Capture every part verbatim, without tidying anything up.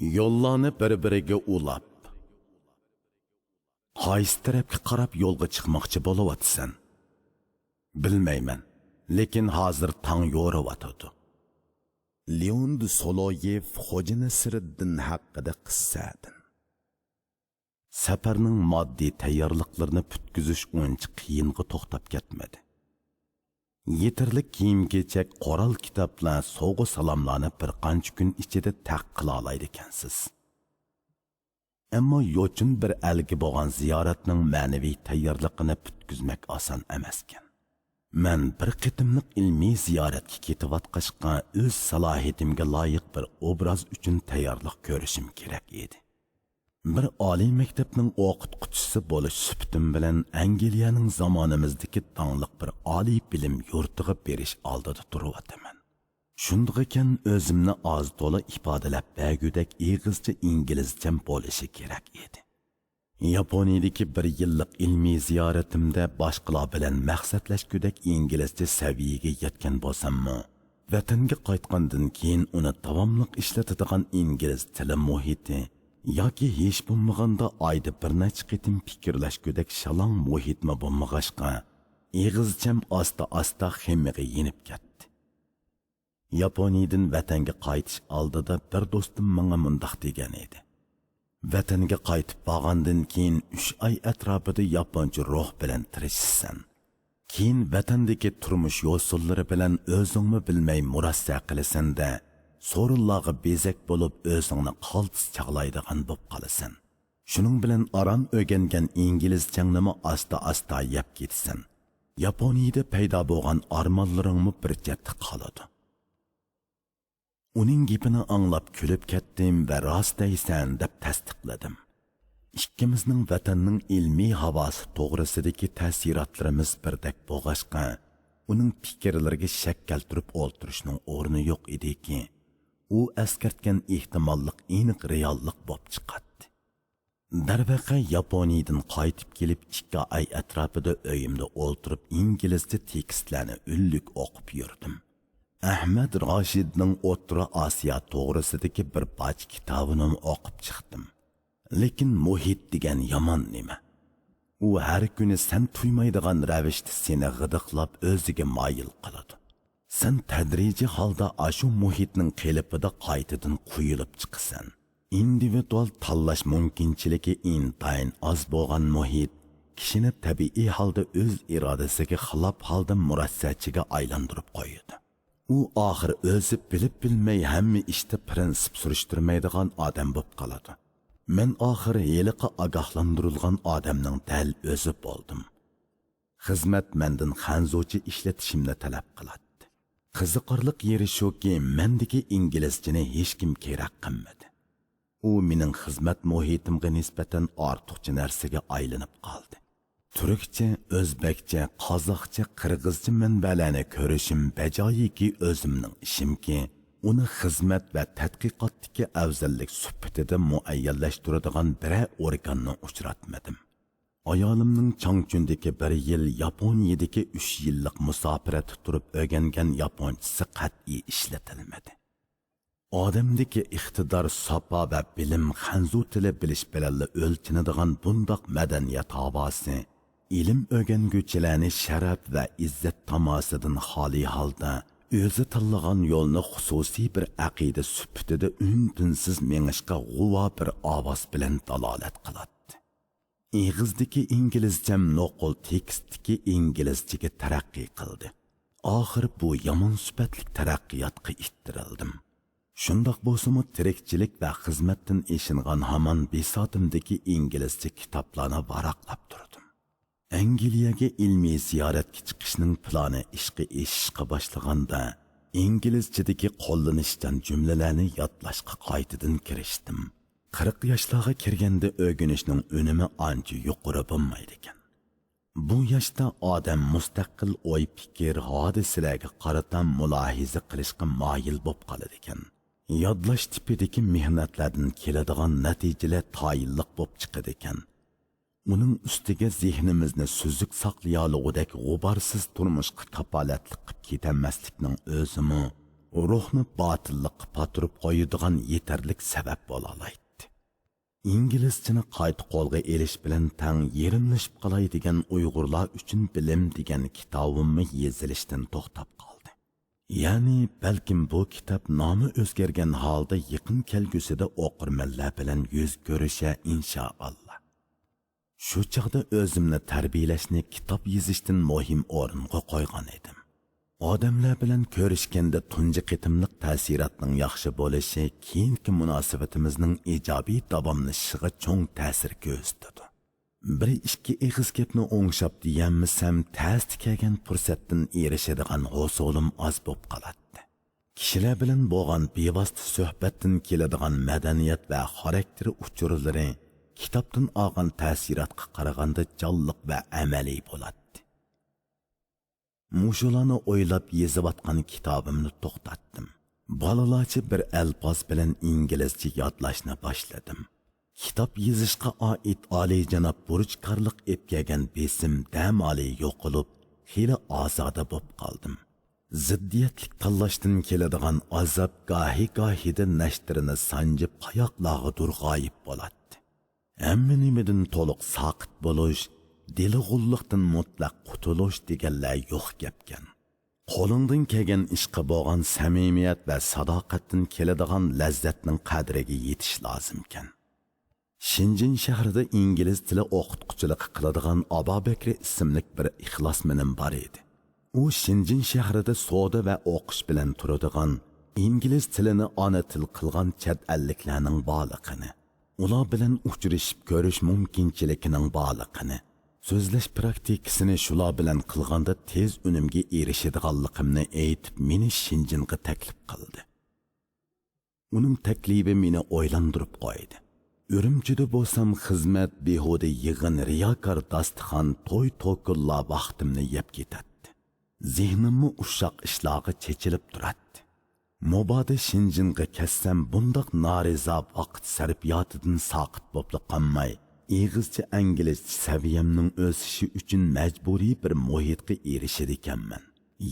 يوللارنى بىر-بىرىگە ئۇلاپ، قايسى تەرەپكە قاراپ يولغا چىقماقچى بولۇۋاتىسەن؟ بىلمەيمەن، لېكىن ھازىر تاڭ يورۇۋاتىدۇ. لېئون دې سولويېف خوجا نەسرىدىن ھەققىدە قىسسەدىن. سەپەرنىڭ ماددىي تەييارلىقلىرىنى پۈتكۈزۈش ئۇنچە قىيىنغا توختاپ كەتمىدى. يېتەرلىك كىيىم-كېچەك، قورال-كىتابلار، سوۋغا-سالاملارنى بىر قانچە كۈن ئىچىدە تەق قىلالايدىكەنسىز. ئەمما يوچۇن بىر ئەلگە بولغان زىيارەتنىڭ مەنىۋى تەييارلىقىنى پۈتكۈزمەك ئاسان ئەمەسكەن. مەن بىر قېتىملىق ئىلمىي زىيارەتكە كېتىۋاتقاچقا، ئۆز سالاھىيىتىمگە لايىق بىر ئوبراز ئۈچۈن تەييارلىق كۆرۈشۈم كېرەك ئىدى. بىر ئالىي مەكتەپنىڭ ئوقۇتقۇچىسى بولۇش سۈپىتىم بىلەن ئەنگلىيەنىڭ زامانىمىزدىكى داڭلىق بىر ئالىي بىلىم يۇرتىغا بېرىش ئالدىدا تۇرۇۋاتىمەن. شۇندىقىكەن، ئۆزۈمنى ئاز-تولا ئىپادىلەپ بەرگۈدەك ئېغىزچە ئىنگلىزچەم بولۇشى كېرەك ئىدى. ياپونىيىدىكى بىر يىللىق ئىلمىي زىيارىتىمدە باشقىلار بىلەن مەقسەتلەشكۈدەك ئىنگلىزچە سەۋىيەگە يەتكەن بولساممۇ، ۋەتەنگە قايتقاندىن كېيىن ئۇنى داۋاملىق ئىشلىتىدىغان ئىنگلىز تىلى مۇھىتى ياكى ھېچ بولمىغاندا ئايدا بىر نەچچە قېتىم پىكىرلەشكۈدەك شالاڭ مۇھىتمۇ بولمىغاچقا، ئېغىزچەم ئاستا-ئاستا خېمىغا يېنىپ كەتتى. ياپونىيىدىن ۋەتەنگە قايتىش ئالدىدا بىر دوستۇم ماڭا مۇنداق دېگەن ئىدى: «ۋەتەنگە قايتىپ بارغاندىن كېيىن ئۈچ ئاي ئەتراپىدا ياپونچە روھ بىلەن تىرىشىسەن. كېيىن ۋەتەندىكى تۇرمۇش يوسۇنلىرى بىلەن ئۆزۈڭمۇ بىلمەي مۇرەسسە قىلىسەن-دە، سورۇنلارغا بېزەك بولۇپ ئۆزۈڭنى قالتىس چاغلايدىغان بوپ قالىسەن. شۇنىڭ بىلەن ئاران ئۆگەنگەن ئىنگلىزچەڭنىمۇ ئاستا-ئاستا يەپ كېتىسەن. ياپونىيىدە پەيدا بولغان ئارمانلىرىڭمۇ بىر چەتتە قالىدۇ.» ئۇنىڭ گېپىنى ئاڭلاپ كۈلۈپ كەتتىم ۋە «راست دەيسەن» دەپ تەستىقلىدىم. ئىككىمىزنىڭ ۋەتەننىڭ ئىلمىي ھاۋاسى توغرىسىدىكى تەسىراتلىرىمىز بىردەك بولغاچقا، ئۇنىڭ پىكىرلىرىگە شەك كەلتۈرۈپ ئولتۇرۇشنىڭ ئورنى يوق ئىدىكى، ئۇ ئەسكەرتكەن ئېھتىماللىق ئېنىق رېئاللىق بولۇپ چىقاتتى. دەرۋەقە، ياپونىيىدىن قايتىپ كېلىپ ئىككى ئاي ئەتراپىدا ئۆيۈمدە ئولتۇرۇپ ئىنگلىزچە تېكىستلەرنى ئۈنلۈك ئوقۇپ يۈردۈم. ئەھمەد راشىدنىڭ ئوتتۇرا ئاسىيا توغرىسىدىكى بىر پارچە كىتابىنىمۇ ئوقۇپ چىقتىم. لېكىن مۇھىت دېگەن يامان نېمە. ئۇ ھەر كۈنى سەن تۇيمايدىغان رەۋىشتە سېنى غىدىقلاپ ئۆزىگە مايىل قىلىدۇ. سەن تەدرىجىي ھالدا ئاشۇ مۇھىتنىڭ قېلىپىدا قايتىدىن قۇيۇلۇپ چىقىسەن. ئىندىۋىدۇئال تاللاش مۇمكىنچىلىكى ئىنتايىن ئاز بولغان مۇھىت كىشىنى تەبىئىي ھالدا ئۆز ئىرادىسىگە خىلاپ ھالدا مۇرەسسەچىگە ئايلاندۇرۇپ قويىدۇ. ئۇ ئاخىر ئۆزى بىلىپ بىلمەي ھەممە ئىشتا پىرىنسىپ سۈرۈشتۈرمەيدىغان ئادەم بوپ قالىدۇ. مەن ئاخىر ھېلىقى ئاگاھلاندۇرۇلغان ئادەمنىڭ دەل ئۆزى بولدۇم. خىزمەت مەندىن خەنزۇچە ئىشلىتىشىمنى تەلەپ قىلاتتى. قىزىقارلىق يېرى شۇكى، مەندىكى ئىنگلىزچىنى ھېچكىم كېرەك قىلمىدى. ئۇ مېنىڭ خىزمەت مۇھىتىمغا نىسبەتەن ئارتۇقچە نەرسىگە ئايلىنىپ قالدى. تۈركچە، ئۆزبەكچە، قازاقچە، قىرغىزچە مەنبەلەرنى كۆرۈشۈم بەجايىكى ئۆزۈمنىڭ ئىشىمكى، ئۇنى خىزمەت ۋە تەتقىقاتتىكى ئەۋزەللىك سۈپىتىدە مۇئەييەنلەشتۈرىدىغان بىرەر ئورگاننى ئۇچراتمىدىم. ئايالىمنىڭ چاڭچۈندىكى بىر يىل، ياپونىيىدىكى ئۈچ يىللىق مۇساپىرەتتە تۇرۇپ ئۆگەنگەن ياپونچىسى قەتئىي ئىشلىتىلمىدى. ئادەمدىكى ئىقتىدار، ساپا ۋە بىلىم خەنزۇ تىلى بىلىش بىلەنلا ئۆلچىنىدىغان بۇنداق مەدەنىيەت ھاۋاسى ئىلىم ئۆگەنگۈچىلەرنى شەرەپ ۋە ئىززەت تاماسىدىن خالىي ھالدا، ئۆزى تاللىغان يولنى خۇسۇسىي بىر ئەقىدە سۈپىتىدە ئۈن-تىنسىز مېڭىشقا غۇۋا بىر ئاۋاز بىلەن دالالەت قىلاتتى. ئېغىزدىكى ئىنگلىزچەم نوقۇل تېكىستتىكى ئىنگلىزچىگە تەرەققىي قىلدى. ئاخىر بۇ يامان سۈپەتلىك تەرەققىياتقا ئىتتىرىلدىم. شۇنداق بولسىمۇ، تىرىكچىلىك ۋە خىزمەتتىن ئېشىنغان ھامان بىساتىمدىكى ئىنگلىزچە كىتابلارنى ۋاراقلاپ تۇردۇم. ئەنگلىيەگە ئىلمىي زىيارەتكە چىقىشنىڭ پىلانى ئىشقا ئېشىشقا باشلىغاندا، ئىنگلىزچىدىكى قوللىنىشچان جۈملىلەرنى يادلاشقا قايتىدىن كىرىشتىم. قىرىق ياشلارغا كىرگەندە ئۆگىنىشنىڭ ئۈنۈمى ئانچە يۇقىرى بولمايدىكەن. بۇ ياشتا ئادەم مۇستەقىل ئوي-پىكىر، ھادىسىلەرگە قارىتا مۇلاھىزە قىلىشقا مايىل بوپ قالىدىكەن. يادلاش تىپىدىكى مېھنەتلەردىن كېلىدىغان نەتىجىلەر تايىنلىق بوپ چىقىدىكەن. ئۇنىڭ ئۈستىگە زېھنىمىزنى سۈزۈك ساقلىيالىغۇدەك غۇبارسىز تۇرمۇشقا كاپالەتلىك قىپ كېتەلمەسلىكنىڭ ئۆزىمۇ روھنى باتىللىققا پاتۇرۇپ قويىدىغان يېتەرلىك سەۋەب بولالايتتى. ئىنگلىزچىنى قايتا قولغا ئېلىش بىلەن تەڭ يېرىملىشىپ قالاي دېگەن ئۇيغۇرلار ئۈچۈن بىلىم دېگەن كىتابىممۇ يېزىلىشتىن توختاپ قالدى. يەنى، بەلكىم بۇ كىتاب نامى ئۆزگەرگەن ھالدا يېقىن كەلگۈسىدە ئوقۇرمەنلەر بىلەن يۈز كۆرۈشەر، ئىنشائاللا. شۇ چاغدا ئۆزۈمنى تەربىيەلەشنى كىتاب يېزىشتىن مۇھىم ئورۇنغا قويغان ئىدىم. ئادەملەر بىلەن كۆرۈشكەندە تۇنجى قېتىملىق تەسىراتنىڭ ياخشى بولۇشى كېيىنكى مۇناسىۋىتىمىزنىڭ ئىجابىي داۋاملىشىشىغا چوڭ تەسىر كۆرسىتىدۇ. بىر ئىككى ئېغىز گەپنى ئوڭشاپ دېيەلمىسەم، تەستە كەلگەن پۇرسەتتىن ئېرىشىدىغان ھوسۇلۇم ئاز بوپ قالاتتى. كىشىلەر بىلەن بولغان بىۋاسىتە سۆھبەتتىن كېلىدىغان مەدەنىيەت ۋە خاراكتېر ئۇچۇرلىرى كىتابتىن ئالغان تەسىراتقا قارىغاندا جانلىق ۋە ئەمەلىي بولاتتى. مۇشۇلارنى ئويلاپ يېزىۋاتقان كىتابىمنى توختاتتىم. بالىلارچە بىر ئەلپاز بىلەن ئىنگلىزچە يادلاشنى باشلىدىم. كىتاب يېزىشقا ئائىت ئالىيجاناب بۇرچكارلىق ئېلىپ كەلگەن بېسىم دەمالى يوقىلىپ، خېلى ئازادە بوپ قالدىم. زىددىيەتلىك تاللاشتىن كېلىدىغان ئازاب گاھى-گاھىدا نەشتىرىنى سانجىپ قاياقلارغىدۇر غايىب بولاتتى. ھەممە نېمىدىن تولۇق ساقىت بولۇش، دېلىغۇللۇقتىن مۇتلەق قۇتۇلۇش دېگەنلەر يوق گەپكەن. قولۇڭدىن كەلگەن ئىشقا بولغان سەمىمىيەت ۋە ساداقەتتىن كېلىدىغان لەززەتنىڭ قەدرىگە يېتىش لازىمكەن. شېنجېن شەھىرىدە ئىنگلىز تىلى ئوقۇتقۇچىلىقى قىلىدىغان ئابابەكرى ئىسىملىك بىر ئىخلاسمىنىم بار ئىدى. ئۇ شېنجېن شەھىرىدە سودا ۋە ئوقۇش بىلەن تۇرىدىغان، ئىنگلىز تىلىنى ئانا تىل قىلغان چەت ئەللىكلەرنىڭ بارلىقىنى، ئۇلار بىلەن ئۇچرىشىپ كۆرۈش مۇمكىنچىلىكىنىڭ بارلىقىنى، سۆزلەش پراكتىكىسىنى شۇلار بىلەن قىلغاندا تېز ئۈنۈمگە ئېرىشىدىغانلىقىمنى ئېيتىپ، مېنى شېنجېنغا تەكلىپ قىلدى. ئۇنىڭ تەكلىپى مېنى ئويلاندۇرۇپ قويدى. ئۈرۈمچىدە بولسام خىزمەت، بىھۇدە يىغىن، رىياكار داستىخان، توي توكۇنلار ۋاقتىمنى يەپ كېتەتتى. زېھنىممۇ ئۇششاق ئىشلارغا چېچىلىپ تۇراتتى. مۇبادا شېنجېنغا كەتسەم، بۇنداق نارىزا ۋاقىت سەرپىياتىدىن ساقىت بوپلا قالماي، ئېغىزچە ئىنگلىزچە سەۋىيەمنىڭ ئۆسۈشى ئۈچۈن مەجبۇرىي بىر مۇھىتقا ئېرىشىدىكەنمەن.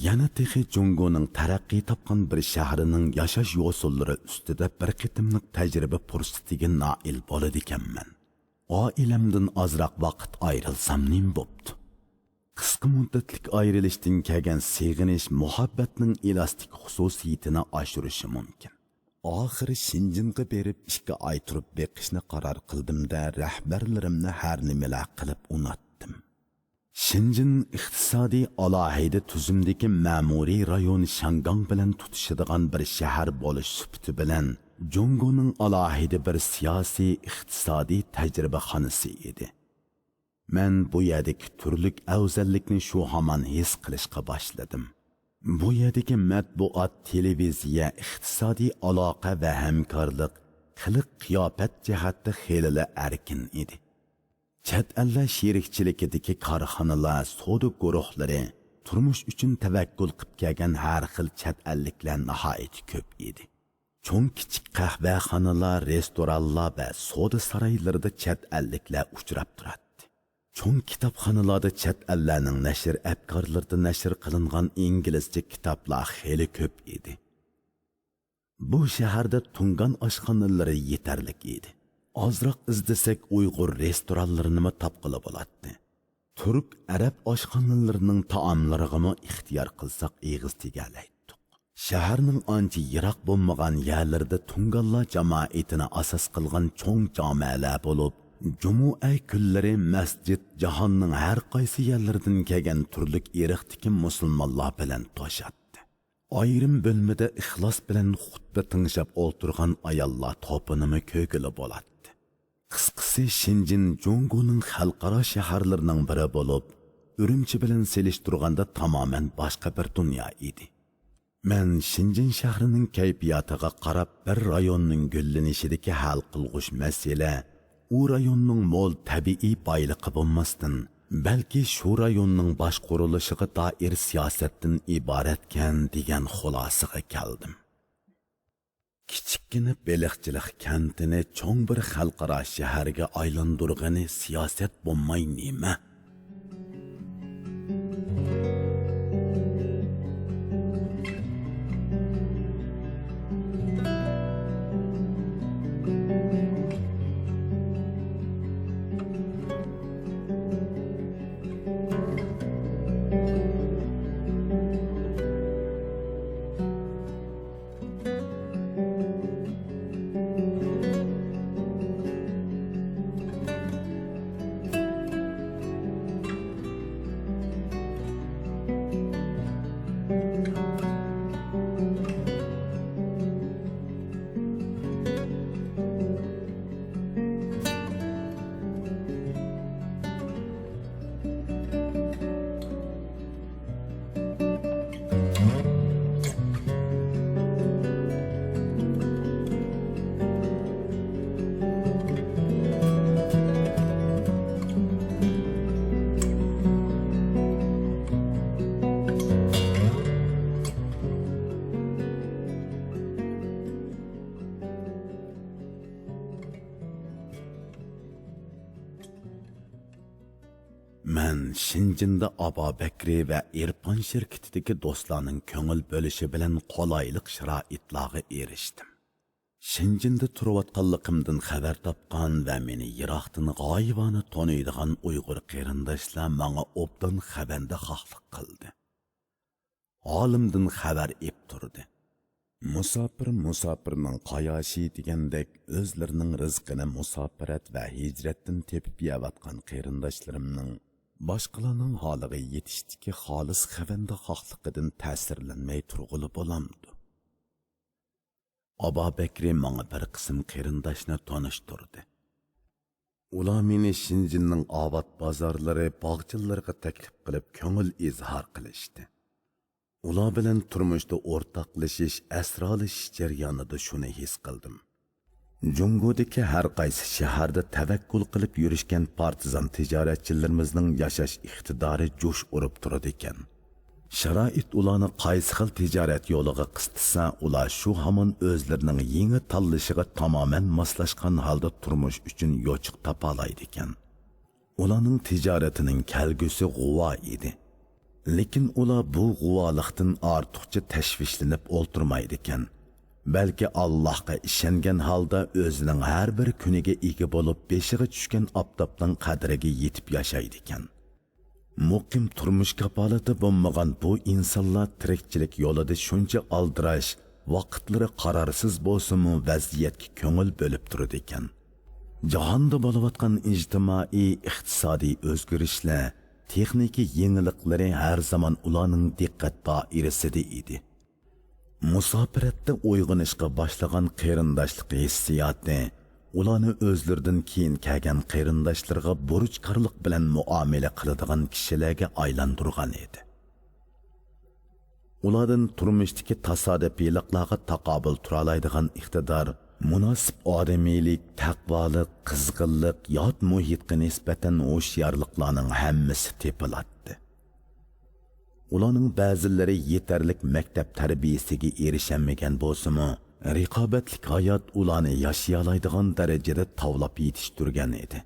يەنە تېخى جۇڭگونىڭ تەرەققىي تاپقان بىر شەھىرىنىڭ ياشاش يوسۇنلىرى ئۈستىدە بىر قېتىملىق تەجرىبە پۇرسىتىگە نائىل بولىدىكەنمەن. ئائىلەمدىن ئازراق ۋاقىت ئايرىلسام نېمە بوپتۇ؟ قىسقا مۇددەتلىك ئايرىلىشتىن كەلگەن سېغىنىش مۇھەببەتنىڭ ئېلاستىك خۇسۇسىيىتىنى ئاشۇرۇشى مۇمكىن. ئاخىرى شېنجېنغا بېرىپ ئىككى ئاي تۇرۇپ بېقىشنى قارار قىلدىم-دە، رەھبەرلىرىمنى ھەر نېمىلەر قىلىپ ئۇناتتىم. شېنجېن ئىقتىسادىي ئالاھىدە تۈزۈمدىكى مەمۇرىي رايون شياڭگاڭ بىلەن تۇتىشىدىغان بىر شەھەر بولۇش سۈپىتى بىلەن جۇڭگونىڭ ئالاھىدە بىر سىياسىي، ئىقتىسادىي تەجرىبىخانىسى ئىدى. مەن بۇ يەردىكى تۈرلۈك ئەۋزەللىكنى شۇ ھامان ھېس قىلىشقا باشلىدىم. بۇ يەردىكى مەتبۇئات، تېلېۋىزىيە، ئىقتىسادىي ئالاقە ۋە ھەمكارلىق، قىلىق-قىياپەت جەھەتتە خېلىلا ئەركىن ئىدى. چەت ئەللەر شېرىكچىلىكىدىكى كارخانىلار، سودا گۇرۇھلىرى، تۇرمۇش ئۈچۈن تەۋەككۈل قىپ كەلگەن ھەر خىل چەت ئەللىكلەر ناھايىتى كۆپ ئىدى. چوڭ-كىچىك قەھۋەخانىلار، رېستورانلار ۋە سودا سارايلىرىدا چەت ئەللىكلەر ئۇچراپ تۇراتتى. چوڭ كىتابخانىلاردا چەت ئەللەرنىڭ نەشر ئەپكارلىرىدا نەشر قىلىنغان ئىنگلىزچە كىتابلار خېلى كۆپ ئىدى. بۇ شەھەردە تۇڭگان ئاشخانىلىرى يېتەرلىك ئىدى. ئازراق ئىزدىسەك ئۇيغۇر رېستورانلىرىنىمۇ تاپقىلى بولاتتى. تۈرك، ئەرەب ئاشخانىلىرىنىڭ تائاملىرىغىمۇ ئىختىيار قىلساق ئېغىز تېگەلەيتتۇق. شەھەرنىڭ ئانچە يىراق بولمىغان يەرلىرىدە تۇڭگانلار جامائىتىنى ئاساس قىلغان چوڭ جامەلەر بولۇپ، جۇمۇئە كۈنلىرى مەسچىت جاھاننىڭ ھەر قايسى يەرلىرىدىن كەلگەن تۈرلۈك ئىرقتىكى مۇسۇلمانلار بىلەن توشاتتى. ئايرىم بۆلمىدە ئىخلاس بىلەن خۇتبە تىڭشاپ ئولتۇرغان ئاياللار توپىنىمۇ كۆرگىلى بولاتتى. قىسقىسى، شېنجېن جۇڭگونىڭ خەلقئارا شەھەرلىرىنىڭ بىرى بولۇپ، ئۈرۈمچى بىلەن سېلىشتۇرغاندا تامامەن باشقا بىر دۇنيا ئىدى. مەن شېنجېن شەھىرىنىڭ كەيپىياتىغا قاراپ، بىر رايوننىڭ گۈللىنىشىدىكى ھەل قىلغۇچ مەسىلە ئۇ رايوننىڭ مول تەبىئىي بايلىقى بولماستىن، بەلكى شۇ رايوننىڭ باشقۇرۇلۇشىغا دائىر سىياسەتتىن ئىبارەتكەن دېگەن خۇلاسىغا كەلدىم. كىچىككىنە بېلىقچىلىق كەنتىنى چوڭ بىر خەلقئارا شەھەرگە ئايلاندۇرغىنى سىياسەت بولماي نېمە؟ مەن شېنجېندا ئابابەكرى ۋە ئېرپان شىركىتىدىكى دوستلارنىڭ كۆڭۈل بۆلۈشى بىلەن قولايلىق شارائىتلارغا ئېرىشتىم. شېنجېندا تۇرۇۋاتقانلىقىمدىن خەۋەر تاپقان ۋە مېنى يىراقتىن غايىۋانە تونۇيدىغان ئۇيغۇر قېرىنداشلار ماڭا ئوبدان خەۋەندە خاقلىق قىلدى. ھالىمدىن خەۋەر ئېپ تۇردى. مۇساپىر مۇساپىرنىڭ قاياشى دېگەندەك، ئۆزلىرىنىڭ رىزقىنى مۇساپىرەت ۋە ھىجرەتتىن تېپىپ يەۋاتقان قېرىنداشلىرىمنىڭ باشقىلارنىڭ ھالىغا يېتىشتىكى خالىس خەۋەندە خاقلىقىدىن تەسىرلەنمەي تۇرغىلى بولامدۇ؟ ئابابەكرى ماڭا بىر قىسىم قېرىنداشنى تونۇشتۇردى. ئۇلار مېنى شېنجېننىڭ ئاۋات بازارلىرى، باغچىلىرىغا تەكلىپ قىلىپ، كۆڭۈل ئىزھار قىلىشتى. ئۇلار بىلەن تۇرمۇشتا ئورتاقلىشىش، ئەسرالىشىش جەريانىدا شۇنى ھېس قىلدىم. جۇڭگودىكى ھەر قايسى شەھەردە تەۋەككۈل قىلىپ يۈرۈشكەن پارتىزان تىجارەتچىلىرىمىزنىڭ ياشاش ئىقتىدارى جۇش ئۇرۇپ تۇرىدىكەن. شارائىت ئۇلارنى قايسى خىل تىجارەت يولىغا قىستىسا، ئۇلار شۇ ھامان ئۆزلىرىنىڭ يېڭى تاللىشىغا تامامەن ماسلاشقان ھالدا تۇرمۇش ئۈچۈن يوچۇق تاپالايدىكەن. ئۇلارنىڭ تىجارىتىنىڭ كەلگۈسى غۇۋا ئىدى. لېكىن ئۇلار بۇ غۇۋالىقتىن ئارتۇقچە تەشۋىشلىنىپ ئولتۇرمايدىكەن. بەلكى ئاللاھقا ئىشەنگەن ھالدا ئۆزىنىڭ ھەر بىر كۈنىگە ئىگە بولۇپ، بېشىغا چۈشكەن ئاپتاپنىڭ قەدرىگە يېتىپ ياشايدىكەن. مۇقىم تۇرمۇش كاپالىتى بولمىغان بۇ ئىنسانلار تىرىكچىلىك يولىدا شۇنچە ئالدىراش، ۋاقىتلىرى قارارسىز بولسىمۇ، ۋەزىيەتكە كۆڭۈل بۆلۈپ تۇرىدىكەن. جاھاندا بولۇۋاتقان ئىجتىمائىي، ئىقتىسادىي ئۆزگىرىشلەر، تېخنىكا يېڭىلىقلىرى ھەر زامان ئۇلارنىڭ دىققەت دائىرىسىدە ئىدى. مۇساپىرەتتە ئويغىنىشقا باشلىغان قېرىنداشلىق ھېسسىياتى ئۇلارنى ئۆزلىرىدىن كېيىن كەلگەن قېرىنداشلىرىغا بۇرچكارلىق بىلەن مۇئامىلە قىلىدىغان كىشىلەرگە ئايلاندۇرغان ئىدى. ئۇلاردىن تۇرمۇشتىكى تاسادىپىيلىقلارغا تاقابىل تۇرالايدىغان ئىقتىدار، مۇناسىپ ئادىمىيلىك، تەقۋالىق، قىزغىنلىق، يات مۇھىتقا نىسبەتەن ھوشيارلىقلارنىڭ ھەممىسى تېپىلاتتى. ئۇلارنىڭ بەزىلىرى يېتەرلىك مەكتەپ تەربىيىسىگە ئېرىشەلمىگەن بولسىمۇ، رىقابەتلىك ھايات ئۇلارنى ياشىيالايدىغان دەرىجىدە تاۋلاپ يېتىشتۈرگەن ئىدى.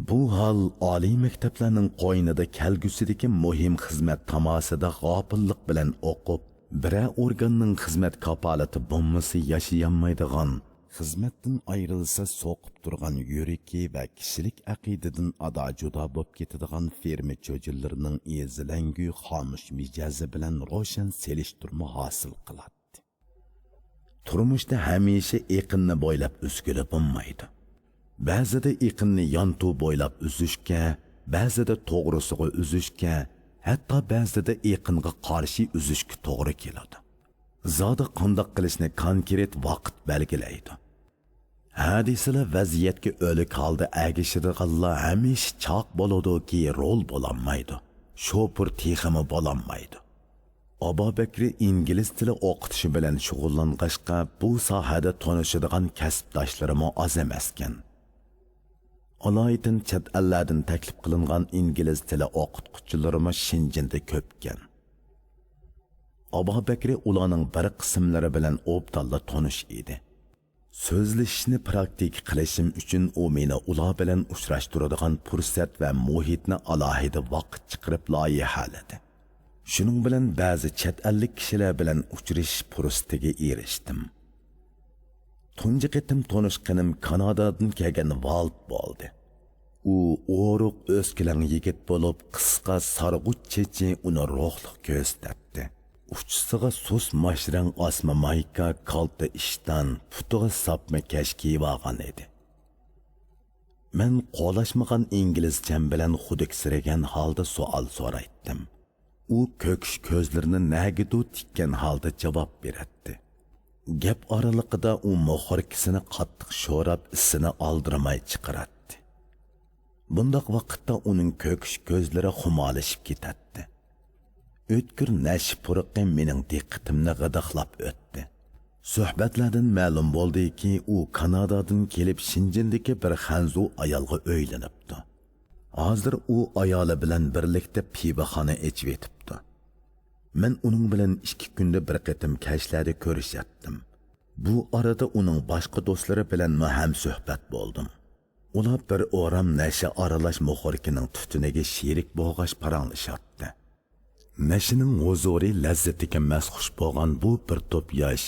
بۇ ھال ئالىي مەكتەپلەرنىڭ قوينىدا كەلگۈسىدىكى مۇھىم خىزمەت تاماسىدا غاپىللىق بىلەن ئوقۇپ، بىرەر ئورگاننىڭ خىزمەت كاپالىتى بولمىسا ياشىيالمايدىغان، خىزمەتتىن ئايرىلسا سوقۇپ تۇرغان يۈرىكى ۋە كىشىلىك ئەقىدىدىن ئادا-جۇدا بولۇپ كېتىدىغان فېرما چۆجىلىرىنىڭ ئېزىلەڭگۈ خامۇش مىجەزى بىلەن روشەن سېلىشتۇرما ھاسىل قىلاتتى. تۇرمۇشتا ھەمىشە ئېقىننى بويلاپ ئۈزگىلى بولمايدۇ. بەزىدە ئېقىننى يانتۇ بويلاپ ئۈزۈشكە، بەزىدە توغرىسىغا ئۈزۈشكە، ھەتتا بەزىدە ئېقىنغا قارشى ئۈزۈشكە توغرا كېلىدۇ. زادى قانداق قىلىشنى كونكرېت ۋاقىت بەلگىلەيدۇ. ھە دېسىلا، ۋەزىيەتكە ئۆلۈك ھالدا ئەگىشىدىغانلار ھەمىشە چاق بولىدۇكى، رول بولالمايدۇ، شوپۇر تېخىمۇ بولالمايدۇ. ئابابەكرى ئىنگلىز تىلى ئوقۇتۇشى بىلەن شۇغۇللانغاچقا، بۇ ساھەدە تونۇشىدىغان كەسىپداشلىرىمۇ ئاز ئەمەسكەن. ئالايىتەن چەت ئەللەردىن تەكلىپ قىلىنغان ئىنگلىز تىلى ئوقۇتقۇچىلىرىمۇ شېنجېندا كۆپكەن. ئابابەكرى ئۇلارنىڭ بىر قىسىملىرى بىلەن ئوبدانلا تونۇش ئىدى. سۆزلىشىشنى پراكتىكا قىلىشىم ئۈچۈن ئۇ مېنى ئۇلار بىلەن ئۇچراشتۇرىدىغان پۇرسەت ۋە مۇھىتنى ئالاھىدە ۋاقىت چىقىرىپ لايىھەلىدى. شۇنىڭ بىلەن بەزى چەت ئەللىك كىشىلەر بىلەن ئۇچرىشىش پۇرسىتىگە ئېرىشتىم. تۇنجى قېتىم تونۇشقىنىم كانادادىن كەلگەن ۋالت بولدى. ئۇ ئورۇق، ئۆسكىلەڭ يىگىت بولۇپ، قىسقا سارغۇچ چېچى ئۇنى روھلۇق كۆرسىتەتتى. ئۇچىسىغا سۇس ماش رەڭ ئاسما مايكا، كالتە ئىشتان، پۇتىغا ساپما كەش كىيىۋالغان ئىدى. مەن قولاشمىغان ئىنگلىزچەم بىلەن خۇدۈكسىرىگەن ھالدا سوئال سورايتتىم. ئۇ كۆكۈش كۆزلىرىنى نەگىدۇ تىككەن ھالدا جاۋاب بېرەتتى. گەپ ئارىلىقىدا ئۇ موخوركىسىنى قاتتىق شوراپ، ئىسىنى ئالدىرىماي چىقىراتتى. بۇنداق ۋاقىتتا ئۇنىڭ كۆكۈش كۆزلىرى خۇمارلىشىپ كېتەتتى. ئۆتكۈر نەشە پۇرىقى مېنىڭ دىققىتىمنى غىدىقلاپ ئۆتتى. سۆھبەتلەردىن مەلۇم بولدىكى، ئۇ كانادادىن كېلىپ شېنجېندىكى بىر خەنزۇ ئايالغا ئۆيلىنىپتۇ. ھازىر ئۇ ئايالى بىلەن بىرلىكتە پىۋىخانا ئېچىۋېتىپتۇ. مەن ئۇنىڭ بىلەن ئىككى كۈندە بىر قېتىم كەچلەردە كۆرۈشەتتىم. بۇ ئارىدا ئۇنىڭ باشقا دوستلىرى بىلەنمۇ ھەمسۆھبەت بولدۇم. ئۇلار بىر ئورام نەشە ئارىلاش مۇخوركىنىڭ تۈتۈنىگە شېرىك بولغاچ پاراڭلىشاتتى. نەشىنىڭ ھۇزۇرى، لەززىتىگە مەستخۇش بولغان بۇ بىر توپ ياش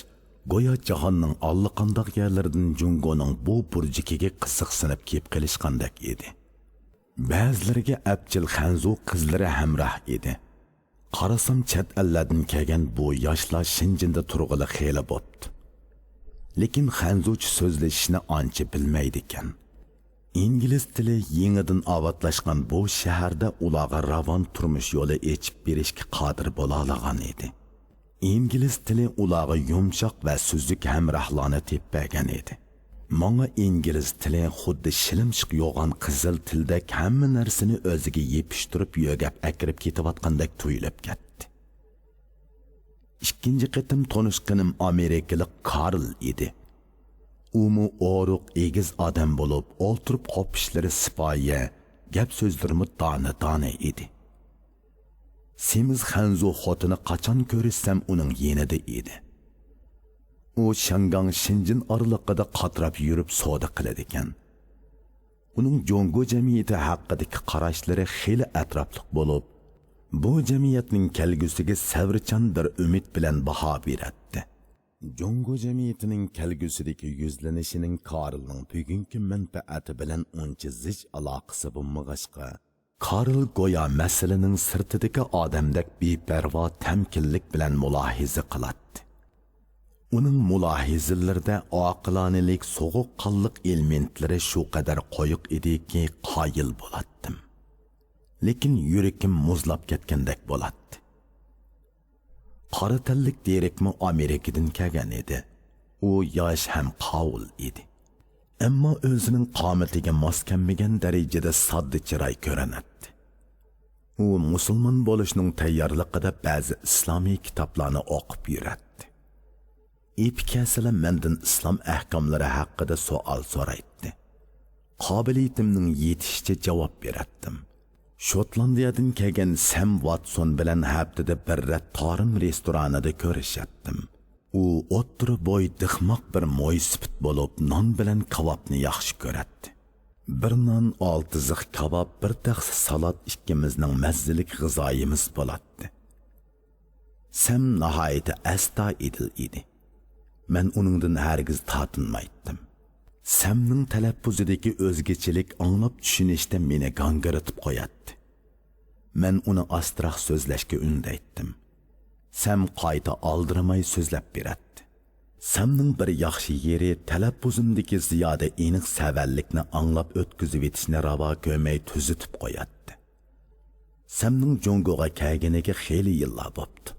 گويا جاھاننىڭ ئاللىقانداق يەرلىرىدىن جۇڭگونىڭ بۇ بۇرجىكىگە قىزىقسىنىپ كېلىپ قېلىشقاندەك ئىدى. بەزىلىرىگە ئەپچىل خەنزۇ قىزلىرى ھەمراھ ئىدى. قارىسام، چەت ئەللەردىن كەلگەن بۇ ياشلار شېنجېندا تۇرغىلى خېلى بوپتۇ. لېكىن خەنزۇچە سۆزلىشىشنى ئانچە بىلمەيدىكەن. ئىنگلىز تىلى يېڭىدىن ئاۋاتلاشقان بۇ شەھەردە ئۇلارغا راۋان تۇرمۇش يولى ئېچىپ بېرىشكە قادىر بولالىغان ئىدى. ئىنگلىز تىلى ئۇلارغا يۇمشاق ۋە سۈزۈك ھەمراھلارنى تېپىپ بەرگەن ئىدى. ماڭا ئىنگلىز تىلى خۇددى شىلىمشىق يوغان قىزىل تىلدەك ھەممە نەرسىنى ئۆزىگە يېپىشتۇرۇپ يۆگەپ ئەكىرىپ كېتىۋاتقاندەك تۇيۇلۇپ كەتتى. ئىككىنچى قېتىم تونۇشقىنىم ئامېرىكىلىق كارل ئىدى. ئۇمۇ ئورۇق، ئېگىز ئادەم بولۇپ، ئولتۇرۇپ قوپۇشلىرى سىپايە، گەپ سۆزلىرىمۇ دانە-دانە ئىدى. سېمىز خەنزۇ خوتۇنى قاچان كۆرۈشسەم ئۇنىڭ يېنىدا ئىدى. ئۇ شياڭگاڭ شېنجېن ئارىلىقىدا قاتراپ يۈرۈپ سودا قىلىدىكەن. ئۇنىڭ جۇڭگو جەمئىيىتى ھەققىدىكى قاراشلىرى خېلى ئەتراپلىق بولۇپ، بۇ جەمئىيەتنىڭ كەلگۈسىگە سەۋرچان بىر ئۈمىد بىلەن باھا بېرەتتى. جۇڭگو جەمئىيىتىنىڭ كەلگۈسىدىكى يۈزلىنىشىنىڭ كارلنىڭ بۈگۈنكى مەنپەئەتى بىلەن ئۇنچە زىچ ئالاقىسى بولمىغاچقا، كارل گويا مەسىلىنىڭ سىرتىدىكى ئادەمدەك بىپەرۋا تەمكىنلىك بىلەن مۇلاھىزە قىلاتتى. ئۇنىڭ مۇلاھىزىلىرىدە ئاقىلانىلىك، سوغۇققانلىق ئېلېمېنتلىرى شۇ قەدەر قويۇق ئىدىكى، قايىل بولاتتىم. لېكىن يۈرىكىم مۇزلاپ كەتكەندەك بولاتتى. قارا تەنلىك دېرېكمۇ ئامېرىكىدىن كەلگەن ئىدى. ئۇ ياش ھەم قاۋۇل ئىدى. ئەمما ئۆزىنىڭ قامىتىگە ماس كەلمىگەن دەرىجىدە ساددا چىراي كۆرۈنەتتى. ئۇ مۇسۇلمان بولۇشنىڭ تەييارلىقىدا بەزى ئىسلامىي كىتابلارنى ئوقۇپ يۈرەتتى. ئېپى كەلسىلا مەندىن ئىسلام ئەھكاملىرى ھەققىدە سوئال سورايتتى. قابىلىيىتىمنىڭ يېتىشىچە جاۋاب بېرەتتىم. شوتلاندىيەدىن كەلگەن سەم ۋاتسون بىلەن ھەپتىدە بىر رەت تارىم رېستورانىدا كۆرۈشەتتىم. ئۇ ئوتتۇرا بوي، دىخماق بىر مويسىپىت بولۇپ، نان بىلەن كاۋاپنى ياخشى كۆرەتتى. بىر نان، ئالتە زىخ كاۋاپ، بىر تەخسە سالات ئىككىمىزنىڭ مەززىلىك غىزايىمىز بولاتتى. سەم ناھايىتى ئەستايىدىل ئىدى. مەن ئۇنىڭدىن ھەرگىز تارتىنمايتتىم. سەمنىڭ تەلەپپۇزىدىكى ئۆزگىچىلىك ئاڭلاپ چۈشىنىشتە مېنى گاڭگىرىتىپ قوياتتى. مەن ئۇنى ئاستىراق سۆزلەشكە ئۈندەيتتىم. سەم قايتا ئالدىرىماي سۆزلەپ بېرەتتى. سەمنىڭ بىر ياخشى يېرى، تەلەپپۇزۇمدىكى زىيادە ئېنىق سەۋەنلىكنى ئاڭلاپ ئۆتكۈزۈۋېتىشنى راۋا كۆرمەي تۈزىتىپ قوياتتى. سەمنىڭ جۇڭگوغا كەلگىنىگە خېلى يىللار بوپتۇ.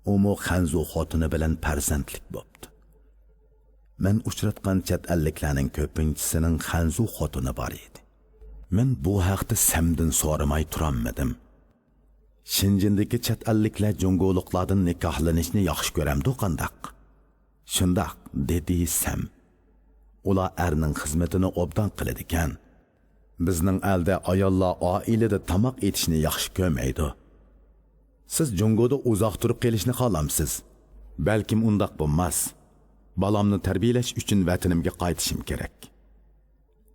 ئۇمۇ خەنزۇ خوتۇنى بىلەن پەرزەنتلىك بوپتۇ. مەن ئۇچراتقان چەت ئەللىكلەرنىڭ كۆپىنچىسىنىڭ خەنزۇ خوتۇنى بار ئىدى. مەن بۇ ھەقتە سەمدىن سورىماي تۇرالمىدىم. شېنجېندىكى چەت ئەللىكلەر جۇڭگولۇقلاردىن نىكاھلىنىشنى ياخشى كۆرەمدۇ قانداق؟ شۇنداق، دېدى سەم. ئۇلار ئەرنىڭ خىزمىتىنى ئوبدان قىلىدىكەن. بىزنىڭ ئەلدە ئاياللار ئائىلىدە تاماق ئېتىشنى ياخشى كۆرمەيدۇ. سىز جۇڭگودا ئۇزاق تۇرۇپ قېلىشنى خالامسىز؟ بەلكىم ئۇنداق بولماس. بالامنى تەربىيەلەش ئۈچۈن ۋەتىنىمگە قايتىشىم كېرەك.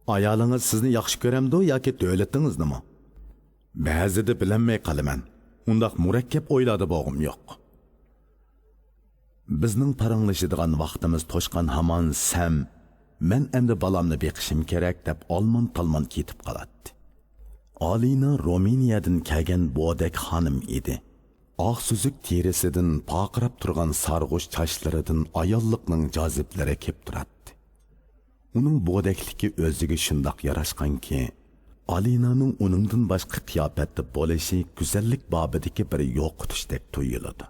ئايالىڭىز سىزنى ياخشى كۆرەمدۇ ياكى دۆلىتىڭىزنىمۇ؟ بەزىدە بىلەلمەي قالىمەن. ئۇنداق مۇرەككەپ ئويلاردا بولغۇم يوق. بىزنىڭ پاراڭلىشىدىغان ۋاقتىمىز توشقان ھامان سەم، مەن ئەمدى بالامنى بېقىشىم كېرەك دەپ ئالمان-تالمان كېتىپ قالاتتى. ئالىنا رومىنىيەدىن كەلگەن بودەك خانىم ئىدى. ئاق سۈزۈك تېرىسىدىن، پارقىراپ تۇرغان سارغۇچ چاچلىرىدىن ئاياللىقنىڭ جازىبىلىرى كېلىپ تۇراتتى. ئۇنىڭ بودەكلىكى ئۆزىگە شۇنداق ياراشقانكى، ئالىنانىڭ ئۇنىڭدىن باشقا قىياپەتتە بولۇشى گۈزەللىك بابىدىكى بىر يوقىتىشتەك تۇيۇلىدۇ.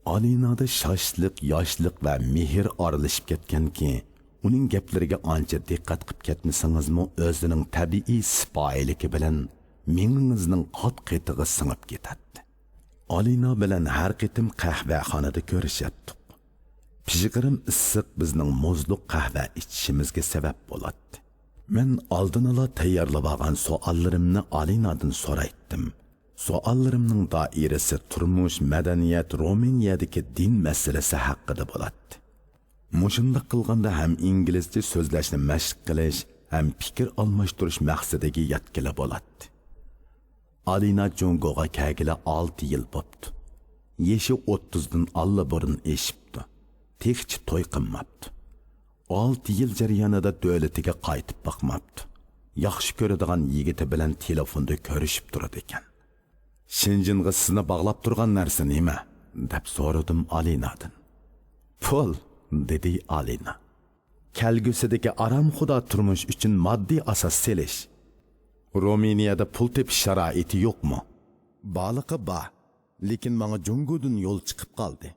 ئالىنادا شاشلىق، ياشلىق ۋە مېھىر ئارىلىشىپ كەتكەنكى، ئۇنىڭ گەپلىرىگە ئانچە دىققەت قىپ كەتمىسىڭىزمۇ، ئۆزىنىڭ تەبىئىي سىپايىلىكى بىلەن مېڭىڭىزنىڭ قات-قېتىغا سىڭىپ كېتەتتى. ئالىنا بىلەن ھەر قېتىم قەھۋەخانىدا كۆرۈشەتتۇق. پىژغىرىم ئىسسىق بىزنىڭ مۇزلۇق قەھۋە ئىچىشىمىزگە سەۋەب بولاتتى. مەن ئالدىنلا تەييارلىۋالغان سوئاللىرىمنى ئالىنادىن سورايتتىم. سوئاللىرىمنىڭ دائىرىسى تۇرمۇش، مەدەنىيەت، رومىنىيەدىكى دىن مەسىلىسى ھەققىدە بولاتتى. مۇشۇنداق قىلغاندا ھەم ئىنگلىزچە سۆزلەشنى مەشىق قىلىش، ھەم پىكىر ئالماشتۇرۇش مەقسىتىگە يەتكىلى بولاتتى. ئالىنا جۇڭگوغا كەلگىلى ئالتە يىل بوپتۇ. يېشى ئوتتۇزدىن ئاللىبۇرۇن ئېشىپتۇ. تېخىچە توي قىلماپتۇ. ئالتە يىل جەريانىدا دۆلىتىگە قايتىپ باقماپتۇ. ياخشى كۆرىدىغان يىگىتى بىلەن تېلېفوندا كۆرۈشۈپ تۇرىدىكەن. «شېنجىنغا سىزنى باغلاپ تۇرغان نەرسە نېمە؟» دەپ سورىدىم ئالىنادىن. «پۇل»، دېدى ئالىنا. «كەلگۈسىدىكى ئارامخۇدا تۇرمۇش ئۈچۈن ماددىي ئاساس سېلىش.» «رومىنىيەدە پۇل تېپىش شارائىتى يوقمۇ؟» «بارلىقى بار، لېكىن ماڭا جۇڭگودىن يول چىقىپ قالدى.»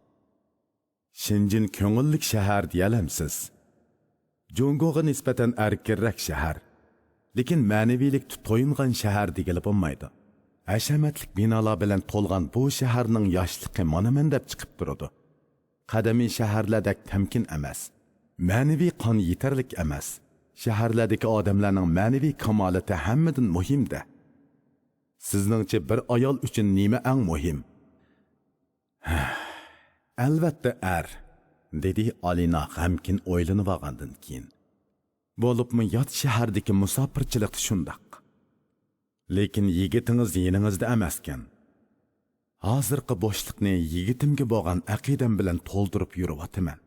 «شېنجىن كۆڭۈللۈك شەھەر دېيەلەمسىز؟ جۇڭگوغا نىسبەتەن ئەركىنرەك شەھەر، لېكىن مەنىۋىيلىكتە تويۇنغان شەھەر دېگىلى بولمايدۇ. ھەشەمەتلىك بىنالار بىلەن تولغان بۇ شەھەرنىڭ ياشلىقى مانا مەن دەپ چىقىپ تۇرىدۇ. قەدىمىي شەھەرلەردەك تەمكىن ئەمەس. مەنىۋى قان يېتەرلىك ئەمەس. شەھەرلەردىكى ئادەملەرنىڭ مەنىۋى كامالىتى ھەممىدىن مۇھىم-دە. سىزنىڭچە بىر ئايال ئۈچۈن نېمە ئەڭ مۇھىم؟» «ئەلۋەتتە، ئەر»، دېدى ئالىنا غەمكىن ئويلىنىۋالغاندىن كېيىن. «بولۇپمۇ يات شەھەردىكى مۇساپىرچىلىقتا شۇنداق. لېكىن يىگىتىڭىز يېنىڭىزدا ئەمەسكەن. ھازىرقى بوشلۇقنى يىگىتىمگە بولغان ئەقىدەم بىلەن تولدۇرۇپ يۈرۈۋاتىمەن.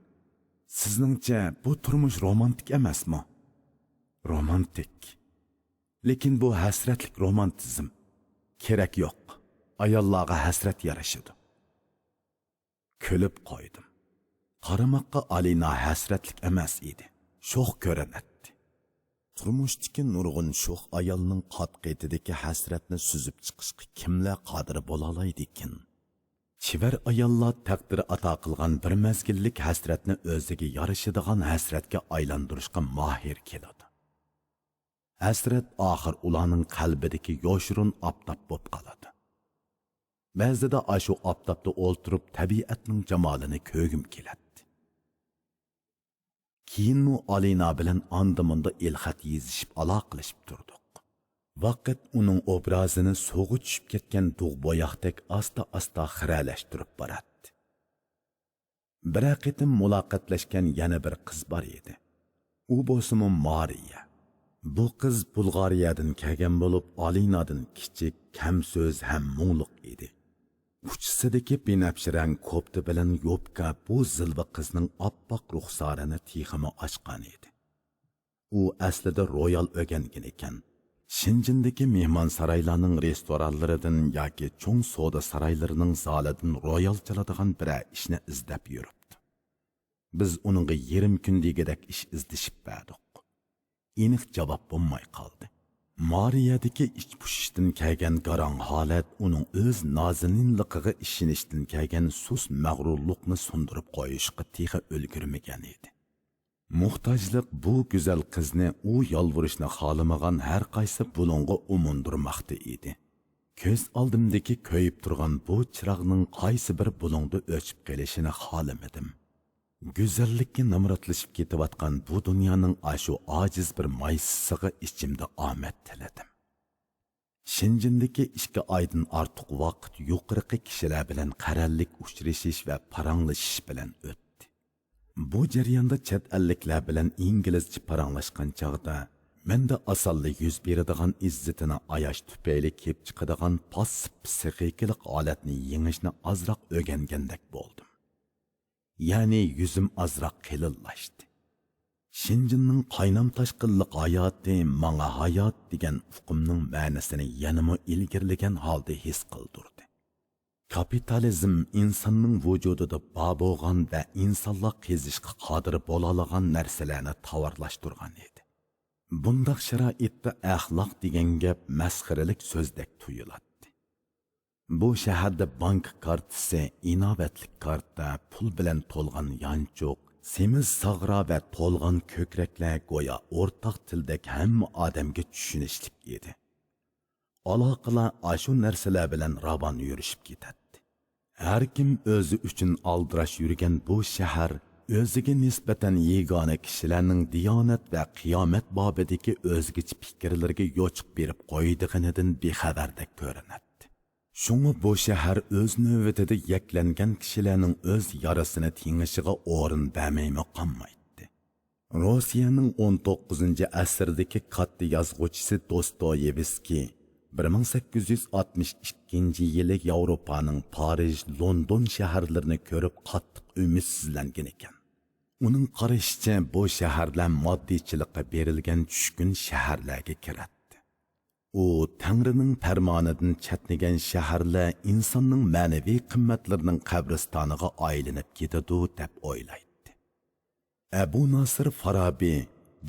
سىزنىڭچە بۇ تۇرمۇش رومانتىك ئەمەسمۇ؟» «رومانتىك. لېكىن بۇ ھەسرەتلىك رومانتىزم. كېرەك يوق. ئاياللارغا ھەسرەت يارىشىدۇ.» كۈلۈپ قويدۇم. قارىماققا ئالىنا ھەسرەتلىك ئەمەس ئىدى. شوخ كۆرۈنەتتى. تۇرمۇشتىكى نۇرغۇن شوخ ئايالنىڭ قات-قېتىدىكى ھەسرەتنى سۈزۈپ چىقىشقا كىملەر قادىر بولالايدىكىن؟ چېۋەر ئاياللار تەقدىر ئاتا قىلغان بىر مەزگىللىك ھەسرەتنى ئۆزىگە يارىشىدىغان ھەسرەتكە ئايلاندۇرۇشقا ماھىر كېلىدۇ. ھەسرەت ئاخىر ئۇلارنىڭ قەلبىدىكى يوشۇرۇن ئاپتاپ بولۇپ قالىدۇ. بەزىدە ئاشۇ ئاپتاپتا ئولتۇرۇپ تەبىئەتنىڭ جامالىنى كۆرگۈم كېلەتتى. كېيىنمۇ ئالىنا بىلەن ئاندا-مۇندا ئېلخەت يېزىشىپ ئالاقىلىشىپ تۇردۇق. ۋاقىت ئۇنىڭ ئوبرازىنى سۇغا چۈشۈپ كەتكەن دۇغ بوياقتەك ئاستا-ئاستا خىرەلەشتۈرۈپ باراتتى. بىرەر قېتىم مۇلاقاتلاشقان يەنە بىر قىز بار ئىدى. ئۇ بولسىمۇ مارىيە. بۇ قىز بۇلغارىيەدىن كەلگەن بولۇپ، ئالىنادىن كىچىك، كەم سۆز ھەم مۇڭلۇق ئىدى. ئۇچىسىدىكى بىنەپشە رەڭ كوپتا بىلەن يوپكا بۇ زىلۋا قىزنىڭ ئاپئاق رۇخسارىنى تېخىمۇ ئاچقان ئىدى. ئۇ ئەسلىدە رويال ئۆگەنگەن ئىكەن. شېنجېندىكى مېھمانسارايلارنىڭ رېستورانلىرىدىن ياكى چوڭ سودا سارايلىرىنىڭ زالىدىن رويال چالىدىغان بىرەر ئىشنى ئىزدەپ يۈرۈپتۇ. بىز ئۇنىڭغا يېرىم كۈن دېگۈدەك ئىش ئىزدىشىپ بەردۇق. ئېنىق جاۋاب بولماي قالدى. مارىيەدىكى ئىچ پۇشۇشتىن كەلگەن گاراڭ ھالەت ئۇنىڭ ئۆز نازىنىنلىقىغا ئىشىنىشتىن كەلگەن سۇس مەغرۇرلۇقنى سۇندۇرۇپ قويۇشقا تېخى ئۈلگۈرمىگەن ئىدى. موھتاجلىق بۇ گۈزەل قىزنى ئۇ يالۋۇرۇشنى خالىمىغان ھەر قايسى بۇلۇڭغا ئۇمۇندۇرماقتا ئىدى. كۆز ئالدىمدىكى كۆيۈپ تۇرغان بۇ چىراغنىڭ قايسى بىر بۇلۇڭدا ئۆچۈپ قېلىشىنى خالىمىدىم. گۈزەللىككە نامراتلىشىپ كېتىۋاتقان بۇ دۇنيانىڭ ئاشۇ ئاجىز بىر مايسىسىغا ئىچىمدە ئامەت تىلىدىم. شېنجېندىكى ئىككى ئايدىن ئارتۇق ۋاقىت يۇقىرىقى كىشىلەر بىلەن قەرەللىك ئۇچرىشىش ۋە پاراڭلىشىش بىلەن ئۆتتى. بۇ جەرياندا چەت ئەللىكلەر بىلەن ئىنگلىزچە پاراڭلاشقان چاغدا، مەندە ئاسانلا يۈز بېرىدىغان ئىززىتىنى ئاياش تۈپەيلى كېلىپ چىقىدىغان پاسسىپ پسىخىكىلىق ھالەتنى يېڭىشنى ئازراق ئۆگەنگەندەك بولدۇم. يەنى يۈزۈم ئازراق قېلىنلاشتى. شېنجېننىڭ قاينام تاشقىنلىق ھاياتى ماڭا ھايات دېگەن ئۇقۇمنىڭ مەنىسىنى يەنىمۇ ئىلگىرىلىگەن ھالدا ھېس قىلدۇردى. كاپىتالىزم ئىنساننىڭ ۋۇجۇدىدا بار بولغان ۋە ئىنسانلار قېزىشقا قادىر بولالىغان نەرسىلەرنى تاۋارلاشتۇرغان ئىدى. بۇنداق شارائىتتا ئەخلاق دېگەن گەپ مەسخىرىلىك سۆزدەك تۇيۇلاتتى. بۇ شەھەردە بانكا كارتىسى، ئىناۋەتلىك كارتا، پۇل بىلەن تولغان يانچۇق، سېمىز ساغرا ۋە تولغان كۆكرەكلەر گويا ئورتاق تىلدەك ھەممە ئادەمگە چۈشىنىشلىك ئىدى. ئالاقىلار ئاشۇ نەرسىلەر بىلەن راۋان يۈرۈشۈپ كېتەتتى. ھەركىم ئۆزى ئۈچۈن ئالدىراش يۈرگەن بۇ شەھەر ئۆزىگە نىسبەتەن يېگانە كىشىلەرنىڭ دىيانەت ۋە قىيامەت بابىدىكى ئۆزگىچە پىكىرلىرىگە يوچۇق بېرىپ قويىدىغىنىدىن بىخەۋەردەك كۆرۈنەتتى. شۇڭا بۇ شەھەر ئۆز نۆۋىتىدە يەكلەنگەن كىشىلەرنىڭ ئۆز يارىسىنى تېڭىشىغا ئورۇن بەرمەيمۇ قالمايتتى. روسىيەنىڭ ئون توققۇزىنچى ئەسىردىكى كاتتا يازغۇچىسى دوستويېۋسكىي بىر مىڭ سەككىز يۈز ئاتمىش ئىككىنچى يىلى ياۋروپانىڭ پارىژ، لوندون شەھەرلىرىنى كۆرۈپ قاتتىق ئۈمىدسىزلەنگەن ئىكەن. ئۇنىڭ قارىشىچە، بۇ شەھەرلەر ماددىيچىلىققا بېرىلگەن چۈشكۈن شەھەرلەرگە كىرەتتى. ئۇ تەڭرىنىڭ پەرمانىدىن چەتنىگەن شەھەرلەر ئىنساننىڭ مەنىۋى قىممەتلىرىنىڭ قەبرىستانىغا ئايلىنىپ كېتىدۇ، دەپ ئويلايتتى. ئەبۇ ناسىر فارابى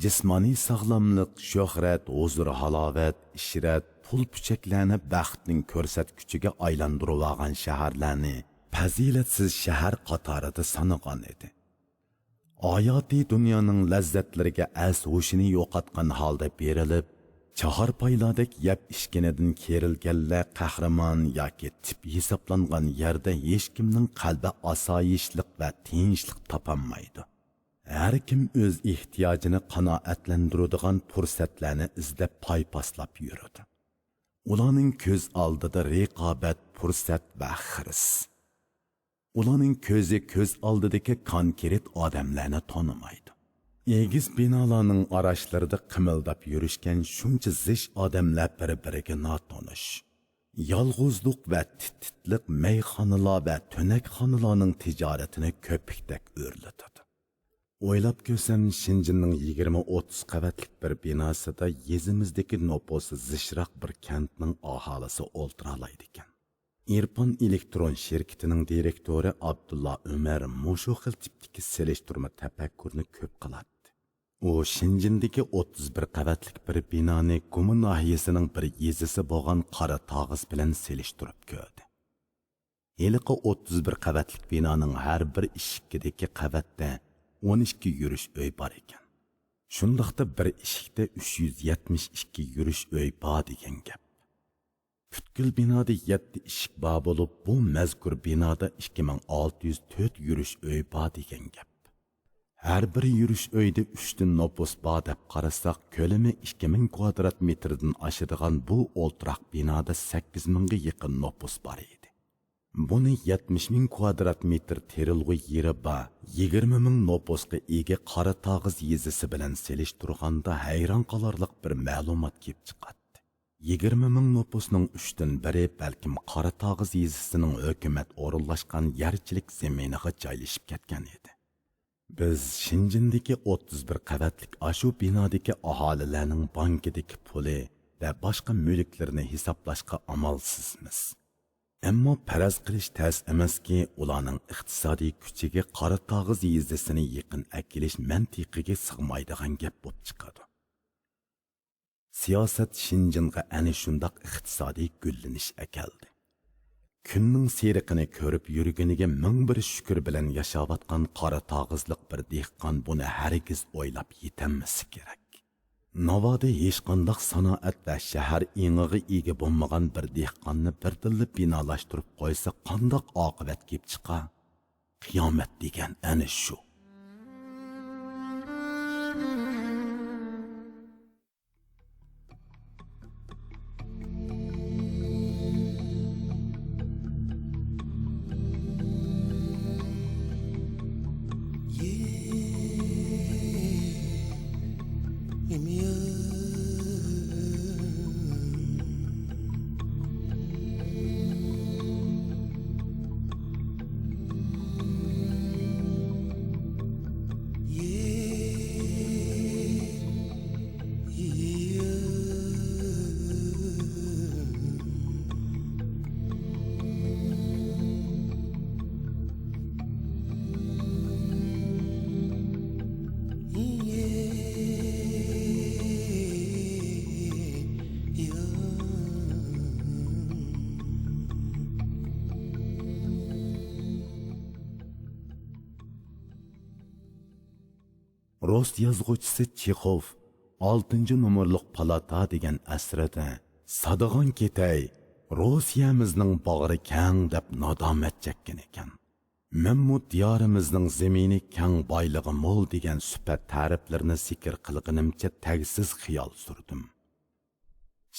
جىسمانىي ساغلاملىق، شۆھرەت، ھۇزۇر-ھالاۋەت، ئىشرەت، پۇل-پۈچەكلەرنى بەختنىڭ كۆرسەتكۈچىگە ئايلاندۇرۇۋالغان شەھەرلەرنى پەزىلەتسىز شەھەر قاتارىدا سانىغان ئىدى. ھاياتىي دۇنيانىڭ لەززەتلىرىگە ئەس-ھوشىنى يوقاتقان ھالدا بېرىلىپ، چاھارپايلاردەك يەپ ئىچكىنىدىن كېرىلگەنلەر قەھرىمان ياكى تىپ ھېسابلانغان يەردە ھېچكىمنىڭ قەلبى ئاسايىشلىق ۋە تىنچلىق تاپالمايدۇ. ھەر كىم ئۆز ئېھتىياجىنى قانائەتلەندۈرىدىغان پۇرسەتلەرنى ئىزدەپ پايپاسلاپ يۈرىدۇ. ئۇلارنىڭ كۆز ئالدىدا رىقابەت، پۇرسەت ۋە خىرىس. ئۇلارنىڭ كۆزى كۆز ئالدىدىكى كونكرېت ئادەملەرنى تونۇمايدۇ. ئېگىز بىنالارنىڭ ئاراشلىرىدا قىمىلداپ يۈرۈشكەن شۇنچە زىچ ئادەملەر بىر-بىرىگە ناتونۇش. يالغۇزلۇق ۋە تىت-تىتلىق مەيخانىلار ۋە تۆنەكخانىلارنىڭ تىجارىتىنى كۆپۈكتەك ئۆرلىتىدۇ. ئويلاپ كۆرسەم، شېنجېننىڭ يىگىرمە ئوتتۇز قەۋەتلىك بىر بىناسىدا يېزىمىزدىكى نوپۇسى زىچراق بىر كەنتنىڭ ئاھالىسى ئولتۇرالايدىكەن. ئىرپان ئېلېكترون شىركىتىنىڭ دىرېكتورى ئابدۇللا ئۆمەر مۇشۇ خىل تىپتىكى سېلىشتۇرما تەپەككۇرنى كۆپ قىلاتتى. ئۇ شېنجېندىكى ئوتتۇز بىر قەۋەتلىك بىر بىنانى گۇما ناھىيەسىنىڭ بىر يېزىسى بولغان قارا تاغىز بىلەن سېلىشتۇرۇپ كۆردى. ھېلىقى ئوتتۇز بىر قەۋەتلىك بىنانىڭ ھەر بىر ئىشىكىدىكى قەۋەتتە ئون ئىككى يۈرۈش ئۆي بار ئىكەن. شۇنداقتا بىر ئىشىكتە ئۈچ يۈز يەتمىش ئىككى يۈرۈش ئۆي بار دېگەن گەپ. پۈتكۈل بىنادا يەتتە ئىشىك بار بولۇپ، بۇ مەزكۇر بىنادا ئىككى مىڭ ئالتە يۈز تۆت يۈرۈش ئۆي بار دېگەن گەپ. ھەر بىر يۈرۈش ئۆيدە ئۈچتىن نوپۇس بار دەپ قارىساق، كۆلىمى ئىككى مىڭ كۋادرات مېتىردىن ئاشىدىغان بۇ ئولتۇراق بىنادا سەككىز مىڭغا يېقىن نوپۇس بار ئىدى. بۇنى يەتمىش مىڭ كۋادرات مېتىر تېرىلغۇ يېرى بار، يىگىرمە مىڭ نوپۇسقا ئېگە قاراتاغىز يېزىسى بىلەن سېلىشتۇرغاندا ھەيران قالارلىق بىر مەلۇمات كېلىپ چىقاتتى. يىگىرمە مىڭ نوپۇسنىڭ ئۈچتىن بىرى بەلكىم قاراتاغىز يېزىسىنىڭ ھۆكۈمەت ئورۇنلاشقان يەرچىلىك زېمىنىغا جايلىشىپ كەتكەن ئىدى. بىز شېنجېندىكى ئوتتۇز بىر قەۋەتلىك ئاشۇ بىنادىكى ئاھالىلەرنىڭ بانكىدىكى پۇلى ۋە باشقا مۈلۈكلىرىنى ھېسابلاشقا ئامالسىزمىز. ئەمما پەرەز قىلىش تەس ئەمەسكى، ئۇلارنىڭ ئىقتىسادىي كۈچىگە قاراتاغىز يېزىسىنى يېقىن ئەكېلىش مەنتىقىگە سىغمايدىغان گەپ بولۇپ چىقىدۇ. سىياسەت شېنجېنغا ئەنە شۇنداق ئىقتىسادىي گۈللىنىش ئەكەلدى. كۈننىڭ سېرىقىنى كۆرۈپ يۈرگىنىگە مىڭ بىر شۈكۈر بىلەن ياشاۋاتقان قاراتاغىزلىق بىر دېھقان بۇنى ھەرگىز ئويلاپ يېتەلمىسە كېرەك. ناۋادا ھېچقانداق سانائەت ۋە شەھەر ئېڭىغا ئىگە بولمىغان بىر دېھقاننى بىردىنلا بىنالاشتۇرۇپ قويسا، قانداق ئاقىۋەت كېلىپ چىقار؟ قىيامەت دېگەن ئەنە شۇ. رۇس يازغۇچىسى چېخوف ئالتىنچى نومۇرلۇق پالاتا دېگەن ئەسىرىدە، سادىغان كېتەي، روسىيەمىزنىڭ باغرى كەڭ دەپ نادامەت چەككەن ئىكەن. مەنمۇ دىيارىمىزنىڭ زېمىنى كەڭ، بايلىقى مول دېگەن سۈپەت تەرىپلىرىنى زىكىر قىلغىنىمچە تەگسىز خىيال سۈردۈم.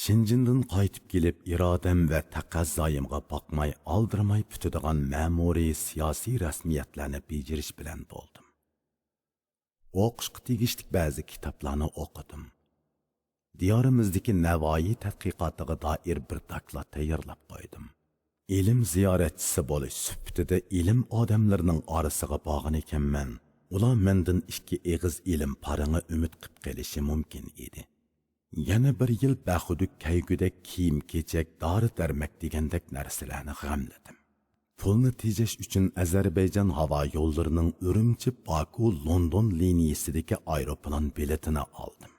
شېنجېندىن قايتىپ كېلىپ، ئىرادەم ۋە تەقەززايىمغا باقماي، ئالدىرىماي پۈتىدىغان مەمۇرىي، سىياسىي رەسمىيەتلەرنى بېجىرىش بىلەن تولدۇم. ئوقۇشقا تېگىشلىك بەزى كىتابلارنى ئوقۇدۇم. دىيارىمىزدىكى نەۋايى تەتقىقاتىغا دائىر بىر دوكلات تەييارلاپ قويدۇم. ئىلىم زىيارەتچىسى بولۇش سۈپىتىدە ئىلىم ئادەملىرىنىڭ ئارىسىغا بارغانىكەنمەن، ئۇلار مەندىن ئىككى ئېغىز ئىلىم پارىڭى ئۈمىد قىپ قېلىشى مۇمكىن ئىدى. يەنە بىر يىل بەخۇدۈك كەيگۈدەك كىيىم-كېچەك، دارى-دەرمەك دېگەندەك نەرسىلەرنى غەملىدىم. پۇلنى تېجەش ئۈچۈن ئەزەربەيجان ھاۋا يوللىرىنىڭ ئۈرۈمچى، باكۇ، لوندون لىنىيىسىدىكى ئايروپىلان بېلىتىنى ئالدىم.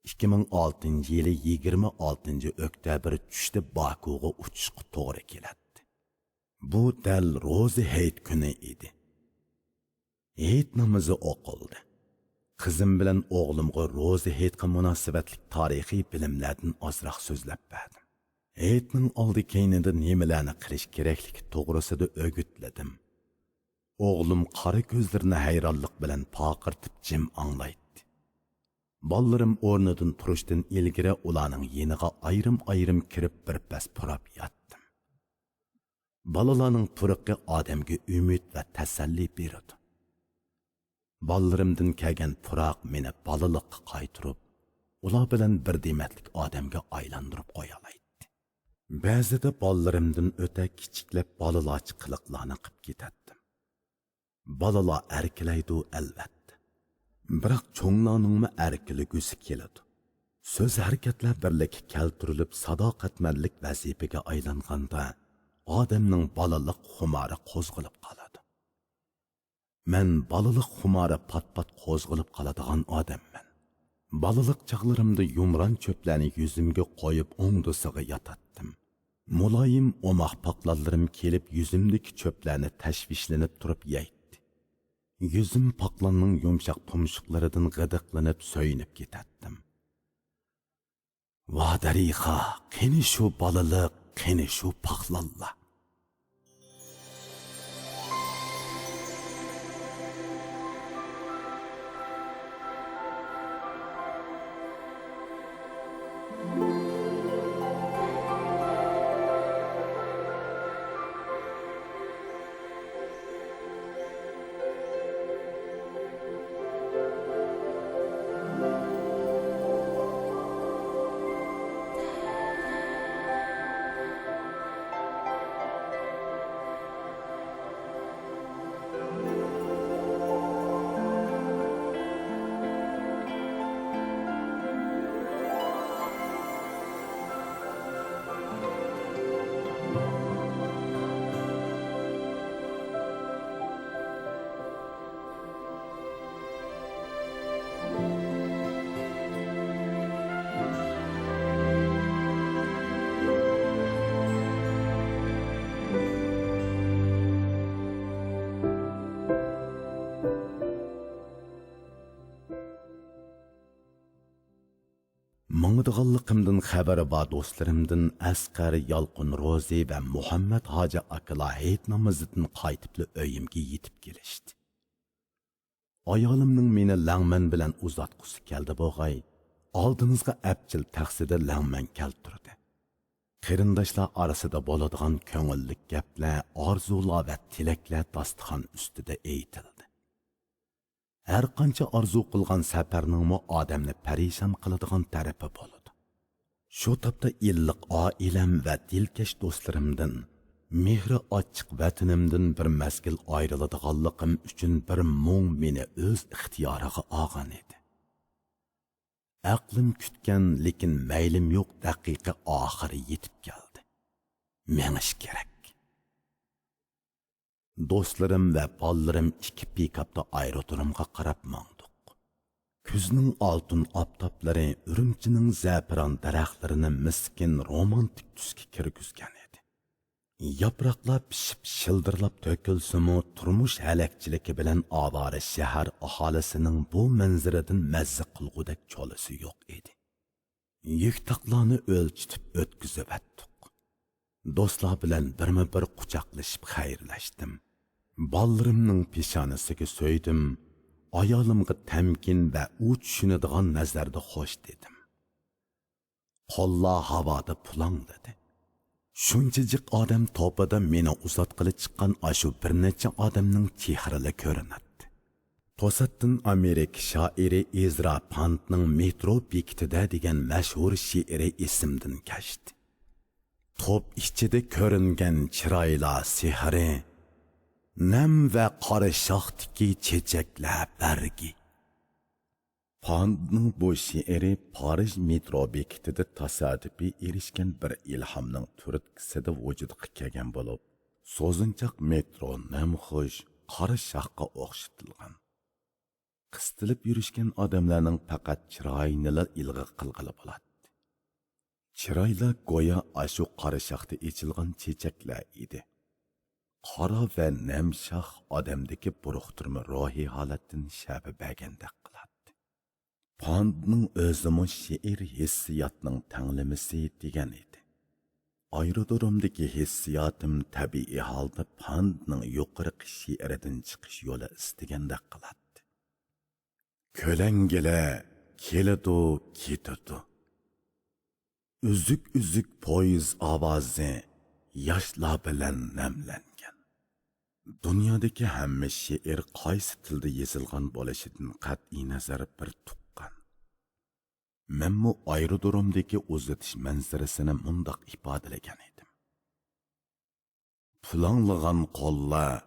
ئىككى مىڭ ئالتىنچى يىلى يىگىرمە ئالتىنچى ئۆكتەبىر چۈشتە باكۇغا ئۇچۇشقا توغرا كېلەتتى. بۇ دەل روزى ھېيت كۈنى ئىدى. ھېيت نامىزى ئوقۇلدى. قىزىم بىلەن ئوغلۇمغا روزى ھېيتقا مۇناسىۋەتلىك تارىخىي بىلىملەردىن ئازراق سۆزلەپ بەردىم. ھېيتنىڭ ئالدى-كەينىدە نېمىلەرنى قىلىش كېرەكلىكى توغرىسىدا ئۆگىتلىدىم. ئوغلۇم قارا كۆزلىرىنى ھەيرانلىق بىلەن پارقىرىتىپ جىم ئاڭلايتتى. بالىلىرىم ئورنىدىن تۇرۇشتىن ئىلگىرى ئۇلارنىڭ يېنىغا ئايرىم-ئايرىم كىرىپ بىر پەس پۇراپ ياتتىم. بالىلارنىڭ پۇرىقى ئادەمگە ئۈمىد ۋە تەسەللى بېرىدۇ. بالىلىرىمدىن كەلگەن پۇراق مېنى بالىلىققا قايتۇرۇپ، ئۇلار بىلەن بىر دېمەتلىك ئادەمگە ئايلاندۇرۇپ قويالايتتى. بەزىدە بالىلىرىمدىن ئۆتە كىچىكلەپ بالىلارچە قىلىقلارنى قىپ كېتەتتىم. بالىلار ئەركىلەيدۇ، ئەلۋەتتە. بىراق چوڭلارنىڭمۇ ئەركىلىگۈسى كېلىدۇ. سۆز-ھەرىكەتلەر بىرلىككە كەلتۈرۈلۈپ، ساداقەتمەنلىك ۋەزىپىگە ئايلانغاندا، ئادەمنىڭ بالىلىق خۇمارى قوزغىلىپ قالىدۇ. مەن بالىلىق خۇمارى پات-پات قوزغىلىپ قالىدىغان ئادەممەن. بالىلىق چاغلىرىمدا يۇمران چۆپلەرنى يۈزۈمگە قويۇپ ئوڭدىسىغا ياتاتتىم. مۇلايىم ئوماق پاقلانلىرىم كېلىپ يۈزۈمدىكى چۆپلەرنى تەشۋىشلىنىپ تۇرۇپ يەيتتى. يۈزۈم پاقلاننىڭ يۇمشاق تۇمشۇقلىرىدىن غىدىقلىنىپ سۆيۈنۈپ كېتەتتىم. ۋا دەرىخا، قېنى شۇ بالىلىق، قېنى شۇ پاقلانلار؟ ماڭىدىغانلىقىمدىن خەۋىرى بار دوستلىرىمدىن ئەسقەر، يالقۇن روزى ۋە مۇھەممەت ھاجى ئاكىلار ھېيت نامىزىدىن قايتىپلا ئۆيۈمگە يېتىپ كېلىشتى. ئايالىمنىڭ مېنى لەڭمەن بىلەن ئۇزاتقۇسى كەلدى بوغاي، ئالدىمىزغا ئەپچىل تەخسىدە لەڭمەن كەلتۈردى. قېرىنداشلار ئارىسىدا بولىدىغان كۆڭۈللۈك گەپلەر، ئارزۇلار ۋە تىلەكلەر داستىخان ئۈستىدە ئېيتىلدى. ھەرقانچە ئارزۇ قىلغان سەپەرنىڭمۇ ئادەمنى پەرىشان قىلىدىغان تەرىپى بولىدۇ. شۇ تاپتا ئىللىق ئائىلەم ۋە دىلكەش دوستلىرىمدىن، مېھرى ئاچچىق ۋەتىنىمدىن بىر مەزگىل ئايرىلىدىغانلىقىم ئۈچۈن بىر مۇڭ مېنى ئۆز ئىختىيارىغا ئالغان ئىدى. ئەقلىم كۈتكەن، لېكىن مەيلىم يوق دەقىقە ئاخىرى يېتىپ كەلدى. مېڭىش كېرەك. دوستلىرىم ۋە بالىلىرىم ئىككى پىكاپتا ئايرودرومغا قاراپ ماڭدۇق. كۈزنىڭ ئالتۇن ئاپتاپلىرى ئۈرۈمچىنىڭ زەپىران دەرەخلىرىنى مىسكىن رومانتىك تۈسكە كىرگۈزگەن ئىدى. ياپراقلار پىشىپ شىلدىرلاپ تۆكۈلسىمۇ، تۇرمۇش ھەلەكچىلىكى بىلەن ئاۋارە شەھەر ئاھالىسىنىڭ بۇ مەنزىرىدىن مەززە قىلغۇدەك چولىسى يوق ئىدى. يۈك تاقلارنى ئۆلچىتىپ ئۆتكۈزۈۋەتتۇق. دوستلار بىلەن بىرمۇ بىر قۇچاقلىشىپ خەيرلەشتىم. بالىلىرىمنىڭ پېشانىسىگە سۆيدۈم. ئايالىمغا تەمكىن ۋە ئۇ چۈشىنىدىغان نەزەردە خوش دېدىم. قوللار ھاۋادا پۇلاڭلىدى. شۇنچە جىق ئادەم توپىدا مېنى ئۇزاتقىلى چىققان ئاشۇ بىر نەچچە ئادەمنىڭ چېھرىلىرى كۆرۈنەتتى. توساتتىن ئامېرىكا شائىرى ئېزرا پاندنىڭ مېترو بېكىتىدە دېگەن مەشھۇر شېئىرى ئېسىمدىن كەچتى. توپ ئىچىدە كۆرۈنگەن چىرايلار سېھرى، نەم ۋە قارا شاختىكى چېچەكلەر بەرگى. پاندنىڭ بۇ شېئىرى پارىژ مېترو بېكىتىدە تاسادىپىي ئېرىشكەن بىر ئىلھامنىڭ تۈرتكىسىدە ۋۇجۇدقا كەلگەن بولۇپ، سوزۇنچاق مېترو نەمخۇش قارا شاخقا ئوخشىتىلغان. قىستىلىپ يۈرۈشكەن ئادەملەرنىڭ پەقەت چىرايىنىلا ئىلغا قىلغىلى بولاتتى. چىرايلار گويا ئاشۇ قارا شاختا ئېچىلغان چېچەكلەر ئىدى. قارا ۋە نەم شاخ ئادەمدىكى بۇرۇقتۇرما روھىي ھالەتتىن شەپە بەرگەندەك قىلاتتى. پاندنىڭ ئۆزىمۇ شېئىر ھېسسىياتنىڭ تەڭلىمىسى دېگەن ئىدى. ئايرودرومدىكى ھېسسىياتىم تەبىئىي ھالدا پاندنىڭ يۇقىرىقى شېئىرىدىن چىقىش يولى ئىزدىگەندەك قىلاتتى. كۆلەڭگىلەر كېلىدۇ، كېتىدۇ. ئۈزۈك-ئۈزۈك پويىز ئاۋازى ياشلار بىلەن نەملەنگەن. دۇنيادىكى ھەممە شېئىر قايسى تىلدا يېزىلغان بولۇشىدىن قەتئىينەزەر بىر تۇغقان. مەنمۇ ئايرودرومدىكى ئۇزىتىش مەنزىرىسىنى مۇنداق ئىپادىلىگەن ئىدىم. پۇلاڭلىغان قوللار،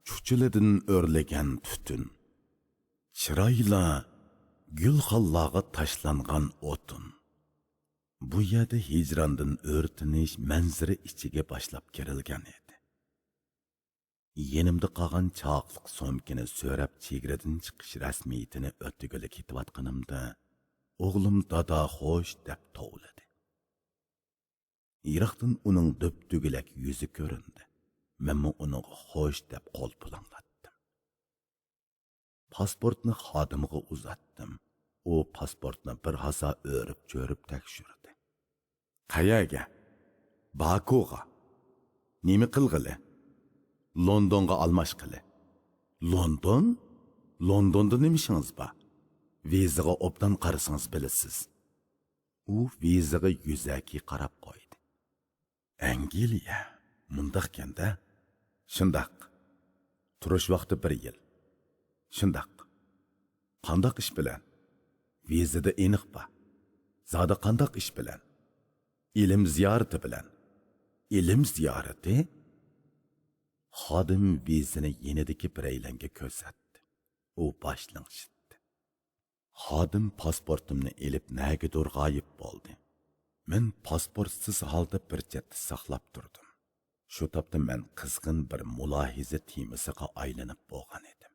چۇچىلىدىن ئۆرلىگەن تۈتۈن. چىرايلار، گۈلخانلارغا تاشلانغان ئوتۇن. بۇ يەردە ھىجراندىن ئۆرتىنىش مەنزىرە ئىچىگە باشلاپ كىرىلگەن ئىدى. يېنىمدا قالغان چاقلىق سومكىنى سۆرەپ، چېگرىدىن چىقىش رەسمىيىتىنى ئۆتىگىلى كېتىۋاتقىنىمدا، ئوغلۇم دادا خوش دەپ توۋلىدى. يىراقتىن ئۇنىڭ دۈبدۈگىلەك يۈزى كۆرۈندى. مەنمۇ ئۇنىڭغا خوش دەپ قول پۇلاڭلاتتىم. پاسپورتنى خادىمغا ئۇزاتتىم. ئۇ پاسپورتنى بىر ھازا ئۆرۈپ-چۆرۈپ تەكشۈردى. قەيەرگە؟ باكۇغا. نېمە قىلغىلى؟ لوندونغا ئالماشقىلى. لوندون؟ لوندوندا نېمە ئىشىڭىز بار؟ ۋىزىغا ئوبدان قارىسىڭىز بىلىسىز. ئۇ ۋىزىغا يۈزەكى قاراپ قويدى. ئەنگلىيە، مۇنداقكەن-دە. شۇنداق. تۇرۇش ۋاقتى بىر يىل. شۇنداق. قانداق ئىش بىلەن؟ ۋىزىدا ئېنىق بار. زادى قانداق ئىش بىلەن؟ ئىلىم زىيارىتى بىلەن. ئىلىم زىيارىتى؟ خادىم ۋىزىنى يېنىدىكى بىرەيلەنگە كۆرسەتتى. ئۇ باش لىڭشىتتى. خادىم پاسپورتۇمنى ئېلىپ نەگىدۇر غايىب بولدى. مەن پاسپورتسىز ھالدا بىر چەتتە ساقلاپ تۇردۇم. شۇ تاپتا مەن قىزغىن بىر مۇلاھىزە تېمىسىغا ئايلىنىپ بولغان ئىدىم.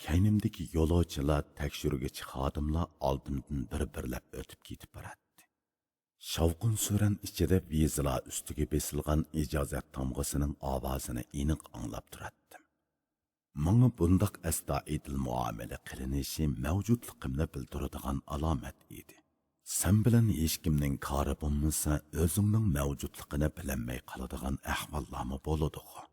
كەينىمدىكى يولۇچىلار، تەكشۈرگۈچى خادىملار ئالدىمدىن بىر-بىرلەپ ئۆتۈپ كېتىپ باراتتى. شاۋقۇن-سۈرەن ئىچىدە ۋىزىلار ئۈستىگە بېسىلغان ئىجازەت تامغىسىنىڭ ئاۋازىنى ئېنىق ئاڭلاپ تۇراتتىم. ماڭا بۇنداق ئەستايىدىل مۇئامىلە قىلىنىشى مەۋجۇتلۇقۇمنى بىلدۈرىدىغان ئالامەت ئىدى. سەن بىلەن ھېچكىمنىڭ كارى بولمىسا، ئۆزۈڭنىڭ مەۋجۇتلۇقىنى بىلەلمەي قالىدىغان ئەھۋاللارمۇ بولىدىغۇ؟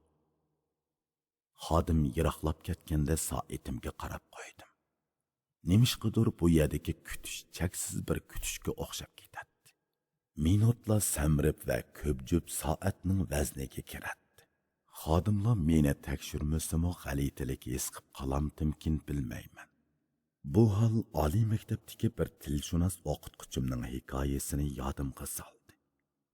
خادىم يىراقلاپ كەتكەندە سائىتىمگە قاراپ قويدۇم. نېمىشقىدۇر بۇ يەردىكى كۈتۈش چەكسىز بىر كۈتۈشكە ئوخشاپ كېتەتتى. مىنۇتلار سەمرىپ ۋە كۆبجۈپ سائەتنىڭ ۋەزنىگە كىرەتتى. خادىملار مېنى تەكشۈرمىسىمۇ غەلىتىلىك ھېس قىپ قالامتىمكىن بىلمەيمەن. بۇ ھال ئالىي مەكتەپتىكى بىر تىلشۇناس ئوقۇتقۇچىمنىڭ ھېكايىسىنى يادىمغا سالدى.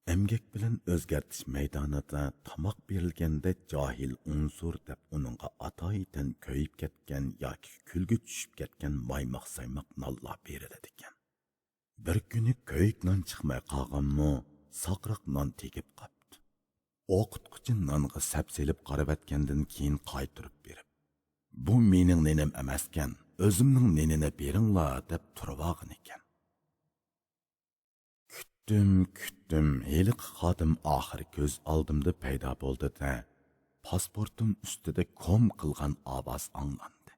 ئەمگەك بىلەن ئۆزگەرتىش مەيدانىدا تاماق بېرىلگەندە جاھىل ئۇنسۇر دەپ ئۇنىڭغا ئاتايىتەن كۆيۈپ كەتكەن ياكى كۈلگە چۈشۈپ كەتكەن مايماق-سايماق نانلار بېرىلىدىكەن. بىر كۈنى كۆيۈك نان چىقماي قالغانمۇ، ساقراق نان تېگىپ قاپتۇ. ئوقۇتقۇچى نانغا سەپسېلىپ قارىۋەتكەندىن كېيىن قايتۇرۇپ بېرىپ، «بۇ مېنىڭ نېنىم ئەمەسكەن، ئۆزۈمنىڭ نېنىنى بېرىڭلار» دەپ تۇرۇۋالغانىكەن. كۈتتۈم، كۈتتۈم، ھېلىقى خادىم ئاخىرى كۆز ئالدىمدا پەيدا بولدى-دە، پاسپورتۇم ئۈستىدە كوم قىلغان ئاۋاز ئاڭلاندى.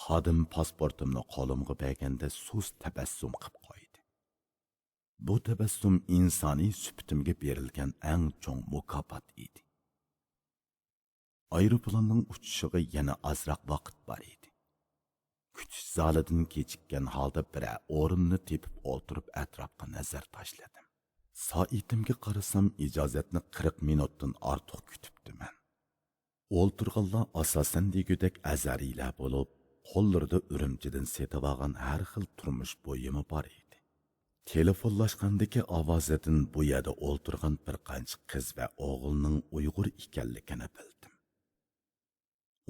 خادىم پاسپورتۇمنى قولۇمغا بەرگەندە سۇس تەبەسسۇم قىپ قويدى. بۇ تەبەسسۇم ئىنسانىي سۈپىتىمگە بېرىلگەن ئەڭ چوڭ مۇكاپات ئىدى. ئايروپىلاننىڭ ئۇچۇشىغا يەنە ئازراق ۋاقىت بار ئىدى. كۈتۈش زالىدىن كېچىككەن ھالدا بىرەر ئورۇننى تېپىپ ئولتۇرۇپ ئەتراپقا نەزەر تاشلىدىم. سائىتىمگە قارىسام، ئىجازەتنى قىرىق مىنۇتتىن ئارتۇق كۈتۈپتىمەن. ئولتۇرغانلار ئاساسەن دېگۈدەك ئەزھەرىيلەر بولۇپ، قوللىرىدا ئۈرۈمچىدىن سېتىۋالغان ھەر خىل تۇرمۇش بۇيۇمى بار ئىدى. تېلېفونلاشقاندىكى ئاۋازىدىن بۇ يەردە ئولتۇرغان بىر قانچە قىز ۋە ئوغۇلنىڭ ئۇيغۇر ئىكەنلىكىنى بىلدىم.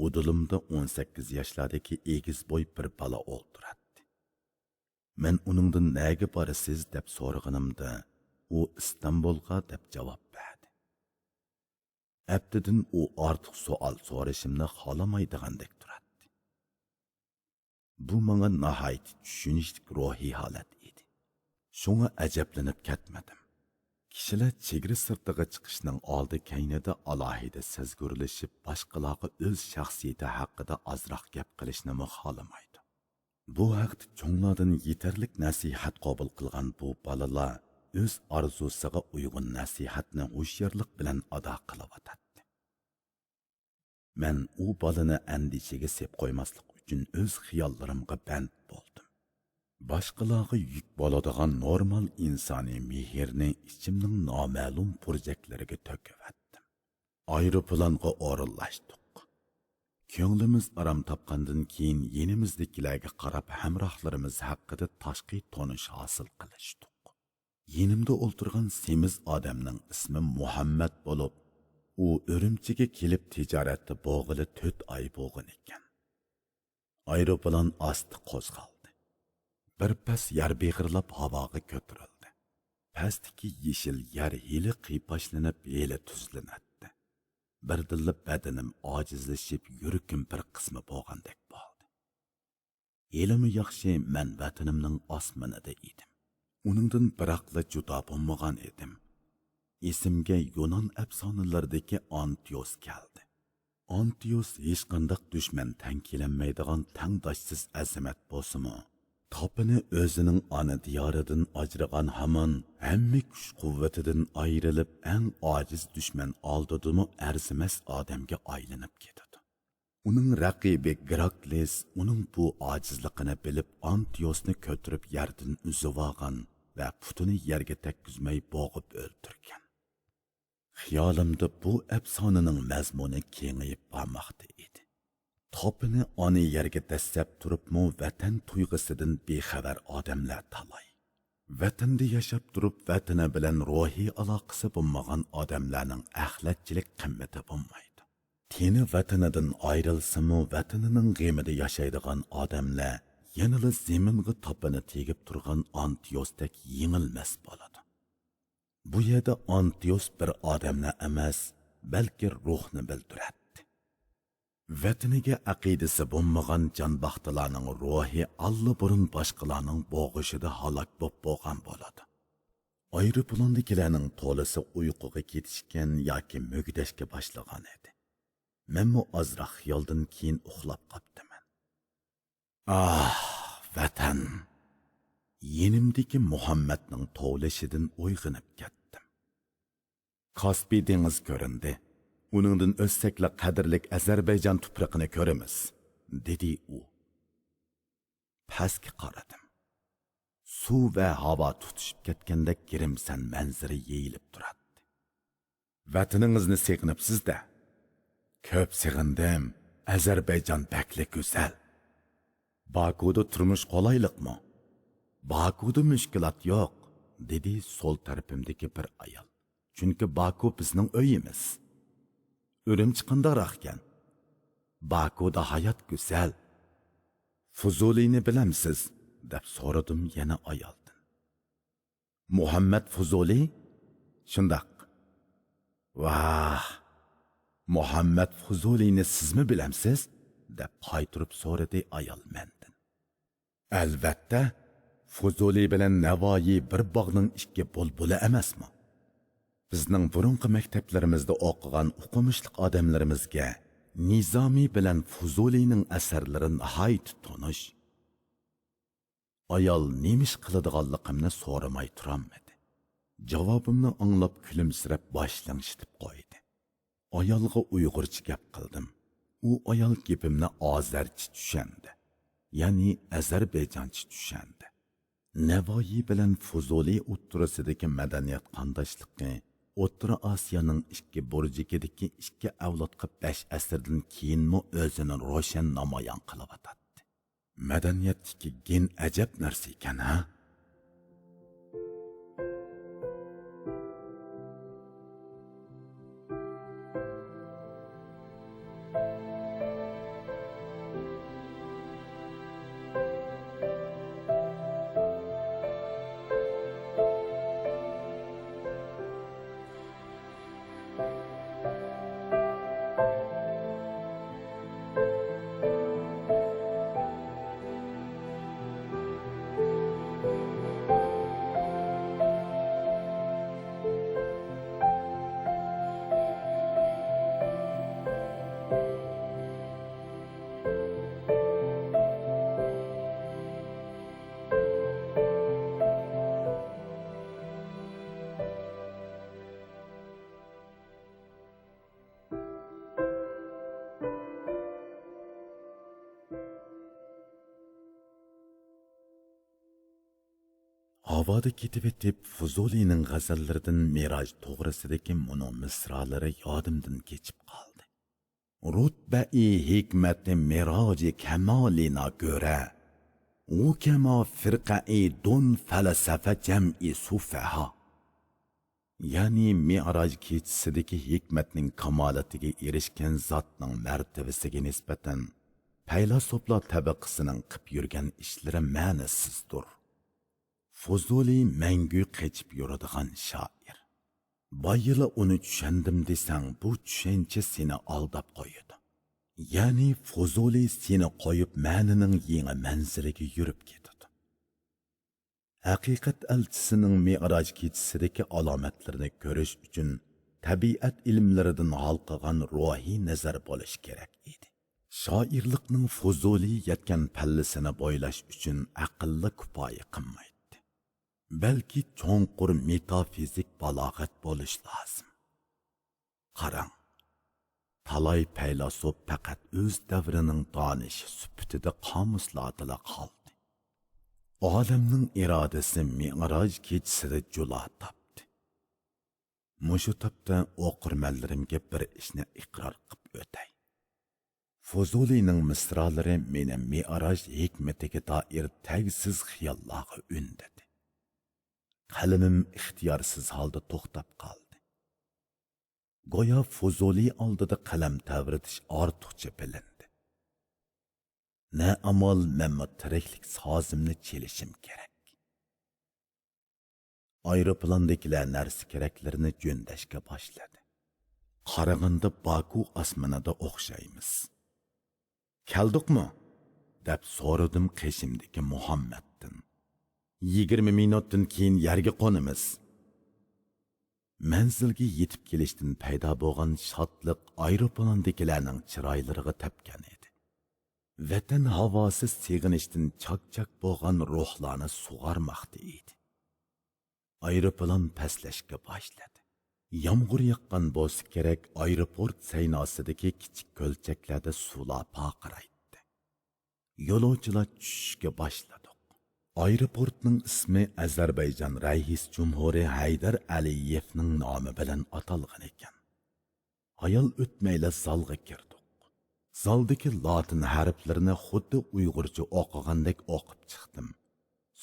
ئۇدۇلۇمدا ئون سەككىز ياشلاردىكى ئېگىز بوي بىر بالا ئولتۇراتتى. مەن ئۇنىڭدىن نەگە بارىسىز دەپ سورىغىنىمدا، ئۇ ئىستانبۇلغا دەپ جاۋاب بەردى. ئەپتىدىن ئۇ ئارتۇق سوئال سورىشىمنى خالىمايدىغاندەك تۇراتتى. بۇ ماڭا ناھايىتى چۈشىنىشلىك روھىي ھالەت ئىدى. شۇڭا ئەجەبلىنىپ كەتمىدىم. كىشىلەر چېگرا سىرتىغا چىقىشنىڭ ئالدى كەينىدە ئالاھىدە سەزگۈرلىشىپ، باشقىلارغا ئۆز شەخسىيىتى ھەققىدە ئازراق گەپ قىلىشنىمۇ خالىمايدۇ. بۇ ھەقتە چوڭلاردىن يېتەرلىك نەسىھەت قوبۇل قىلغان بۇ بالىلار ئۆز ئارزۇسىغا ئۇيغۇن نەسىھەتنى ھوشيارلىق بىلەن ئادا قىلىۋاتاتتى. مەن ئۇ بالىنى ئەندىشىگە سېپ قويماسلىق ئۈچۈن ئۆز خىياللىرىمغا بەند بولدۇم. باشقىلارغا يۈك بولىدىغان نورمال ئىنسانىي مېھىرنى ئىچىمنىڭ نامەلۇم پۇرجەكلىرىگە تۆكۈۋەتتىم. ئايروپىلانغا ئورۇنلاشتۇق. كۆڭلىمىز ئارام تاپقاندىن كېيىن يېنىمىزدىكىلەرگە قاراپ ھەمراھلىرىمىز ھەققىدە تاشقى تونۇش ھاسىل قىلىشتۇق. يېنىمدا ئولتۇرغان سېمىز ئادەمنىڭ ئىسمى مۇھەممەد بولۇپ، ئۇ ئۈرۈمچىگە كېلىپ تىجارەتتە بولغىلى تۆت ئاي بولغان ئىكەن. ئايروپىلان ئاستا قوزغالدى. بىر پەس يار بېغىرلاپ ھاۋاغا كۆتۈرۈلدى. پەستىكى يېشىل يەر ھېلى قىيپاشلىنىپ، ھېلى تۈزلىنەتتى. بىردىنلا بەدىنىم ئاجىزلىشىپ، يۈرىكىم بىر قىسما بولغاندەك بولدى. ھېلىمۇ ياخشى، مەن ۋەتىنىمنىڭ ئاسمىنىدا ئىدىم. ئۇنىڭدىن بىراقلا جۇدا بولمىغان ئىدىم. ئېسىمگە يۇنان ئەپسانىلىرىدىكى ئانتىيوس كەلدى. ئانتىيوس ھېچقانداق دۈشمەن تەڭ كېلەلمەيدىغان تەڭداشسىز ئەزىمەت بولسىمۇ، تاپىنى ئۆزىنىڭ ئانا دىيارىدىن ئاجرىغان ھامان ھەممە كۈچ-قۇۋۋىتىدىن ئايرىلىپ، ئەڭ ئاجىز دۈشمەن ئالدىدىمۇ ئەرزىمەس ئادەمگە ئايلىنىپ كېتىدۇ. ئۇنىڭ رەقىبى گېراكلىس ئۇنىڭ بۇ ئاجىزلىقىنى بىلىپ، ئانتىيوسنى كۆتۈرۈپ يەردىن ئۈزۈۋالغان ۋە پۇتىنى يەرگە تەگكۈزمەي بوغۇپ ئۆلتۈرگەن. خىيالىمدا بۇ ئەپسانىنىڭ مەزمۇنى كېڭىيىپ بارماقتا ئىدى. تاپىنى ئانا يەرگە دەسسەپ تۇرۇپمۇ ۋەتەن تۇيغۇسىدىن بىخەۋەر ئادەملەر تالاي. ۋەتەندە ياشاپ تۇرۇپ، ۋەتىنى بىلەن روھىي ئالاقىسى بولمىغان ئادەملەرنىڭ ئەخلەتچىلىك قىممىتى بولمايدۇ. تېنى ۋەتىنىدىن ئايرىلسىمۇ، ۋەتىنىنىڭ غېمىدە ياشايدىغان ئادەملەر يەنىلا زېمىنغا تاپىنى تېگىپ تۇرغان ئانتىيوستەك يېڭىلمەس بولىدۇ. بۇ يەردە ئانتىيوس بىر ئادەمنى ئەمەس، بەلكى روھنى بىلدۈرەتتى. ۋەتىنىگە ئەقىدىسى بولمىغان جانباختىلارنىڭ روھى ئاللىبۇرۇن باشقىلارنىڭ بوغۇشىدا ھالاك بوپ بولغان بولىدۇ. ئايروپىلاندىكىلەرنىڭ تولىسى ئۇيقۇغا كېتىشكەن ياكى مۈگدەشكە باشلىغان ئىدى. مەنمۇ ئازراق خىيالدىن كېيىن ئۇخلاپ قاپتىمەن. ئاھ، ۋەتەن! يېنىمدىكى مۇھەممەدنىڭ توۋلىشىدىن ئويغىنىپ كەتتىم. كاسپىي دېڭىزى كۆرۈندى. ئۇنىڭدىن ئۆتسەكلا قەدىرلىك ئەزەربەيجان تۇپرىقىنى كۆرىمىز، دېدى ئۇ. پەسكە قارىدىم. سۇ ۋە ھاۋا تۇتىشىپ كەتكەندەك گىرىمسەن مەنزىرە يېيىلىپ تۇراتتى. ۋەتىنىڭىزنى سېغىنىپسىز-دە؟ كۆپ سېغىندىم. ئەزەربەيجان بەكلا گۈزەل. باكۇدا تۇرمۇش قولايلىقمۇ؟ باكۇدا مۈشكۈلات يوق، دېدى سول تەرىپىمدىكى بىر ئايال. چۈنكى باكۇ بىزنىڭ ئۆيىمىز. ئۈرۈمچى قانداقراقكەن؟ باكۇدا ھايات گۈزەل. فۇزۇلىنى بىلەمسىز؟ دەپ سورىدىم يەنە ئايالدىن. مۇھەممەد فۇزۇلى؟ شۇنداق. ۋاھ، مۇھەممەد فۇزۇلىنى سىزمۇ بىلەمسىز؟ دەپ قايتۇرۇپ سورىدى ئايال مەندىن. ئەلۋەتتە، فۇزۇلى بىلەن نەۋايى بىر باغنىڭ ئىككى بۇلبۇلى ئەمەسمۇ؟ بىزنىڭ بۇرۇنقى مەكتەپلىرىمىزدە ئوقۇغان ئوقۇمۇشلۇق ئادەملىرىمىزگە نىزامى بىلەن فۇزۇلىنىڭ ئەسەرلىرى ناھايىتى تونۇش. ئايال نېمە ئىش قىلىدىغانلىقىمنى سورىماي تۇرالمىدى. جاۋابىمنى ئاڭلاپ كۈلۈمسىرەپ باش لىڭشىتىپ قويدى. ئايالغا ئۇيغۇرچە گەپ قىلدىم. ئۇ ئايال گېپىمنى ئازەرچە چۈشەندى. يەنى ئەزەربەيجانچە چۈشەندى. نەۋايى بىلەن فۇزۇلى ئوتتۇرىسىدىكى مەدەنىيەت قانداشلىقى ئوتتۇرا ئاسىيانىڭ ئىككى بۇرجىكىدىكى ئىككى ئەۋلادقا بەش ئەسىردىن كېيىنمۇ ئۆزىنى روشەن نامايان قىلىۋاتاتتى. مەدەنىيەتتىكى گېن ئەجەب نەرسە ئىكەن، ھە؟ ھاۋادا كېتىۋېتىپ، فۇزۇلىنىڭ غەزەللىرىدىن مىراج توغرىسىدىكى مۇنۇ مىسرالىرى يادىمدىن كېچىپ قالدى. رۇتبەئى ھېكمەتى مىراجى كەمالىنا گۆرە، ئۇ كەما فىرقەئى دون فەلسەفە جەمئى سۇفەھا. يەنى مىئراج كېچىسىدىكى ھېكمەتنىڭ كامالىتىگە ئېرىشكەن زاتنىڭ مەرتىۋىسىگە نىسبەتەن پەيلاسوپلار تەبىقىسىنىڭ قىپ يۈرگەن ئىشلىرى مەنىسىزدۇر. فۇزۇلى مەڭگۈ قېچىپ يۈرىدىغان شائىر. بايىلا ئۇنى چۈشەندىم دېسەڭ، بۇ چۈشەنچە سېنى ئالداپ قويىدۇ. يەنى فۇزۇلى سېنى قويۇپ مەنىنىڭ يېڭى مەنزىلىگە يۈرۈپ كېتىدۇ. ھەقىقەت ئەلچىسىنىڭ مىئراج كېچىسىدىكى ئالامەتلىرىنى كۆرۈش ئۈچۈن تەبىئەت ئىلىملىرىدىن ھالقىغان روھىي نەزەر بولۇش كېرەك ئىدى. شائىرلىقنىڭ فۇزۇلى يەتكەن پەللىسىنى بويلاش ئۈچۈن ئەقىللا كۇپايە قىلمايتتى. بەلكى چوڭقۇر مېتافىزىك بالاغەت بولۇش لازىم. قاراڭ، تالاي پەيلاسوپ پەقەت ئۆز دەۋرىنىڭ دانىشى سۈپىتىدە قامۇسلاردىلا قالدى. ئالەمنىڭ ئىرادىسى مىئراج كېچىسىدە جۇلا تاپتى. مۇشۇ تاپتا ئوقۇرمەنلىرىمگە بىر ئىشنى ئىقرار قىپ ئۆتەي. فۇزۇلىنىڭ مىسرالىرى مېنى مىئراج ھېكمىتىگە دائىر تەگسىز خىياللارغا ئۈندىدى. قەلىمىم ئىختىيارسىز ھالدا توختاپ قالدى. گويا فۇزۇلى ئالدىدا قەلەم تەۋرىتىش ئارتۇقچە بىلىندى. نە ئامال، مەنمۇ تىرىكلىك سازىمنى چېلىشىم كېرەك. ئايروپىلاندىكىلەر نەرسە كېرەكلىرىنى جۆندەشكە باشلىدى. قارىغاندا باكۇ ئاسمىنىدا ئوخشايمىز. «كەلدۇقمۇ؟» دەپ سورىدىم قېشىمدىكى مۇھەممەدتىن. «يىگىرمە مىنۇتتىن كېيىن يەرگە قونىمىز.» مەنزىلگە يېتىپ كېلىشتىن پەيدا بولغان شادلىق ئايروپىلاندىكىلەرنىڭ چىرايلىرىغا تەپكەن ئىدى. ۋەتەن ھاۋاسى سېغىنىشتىن چاك-چاك بولغان روھلارنى سۇغارماقتا ئىدى. ئايروپىلان پەسلەشكە باشلىدى. يامغۇر ياغقان بولسا كېرەك، ئايروپورت سەيناسىدىكى كىچىك كۆلچەكلەردە سۇلار پارقىرايتتى. يولۇچىلار چۈشۈشكە باشلىدۇق. ئايروپورتنىڭ ئىسمى ئەزەربەيجان رەئىس جۇمھۇرى ھەيدەر ئەلىيېۋنىڭ نامى بىلەن ئاتالغان ئىكەن. ھايال ئۆتمەيلا زالغا كىردۇق. زالدىكى لاتىن ھەرپلىرىنى خۇددى ئۇيغۇرچە ئوقۇغاندەك ئوقۇپ چىقتىم.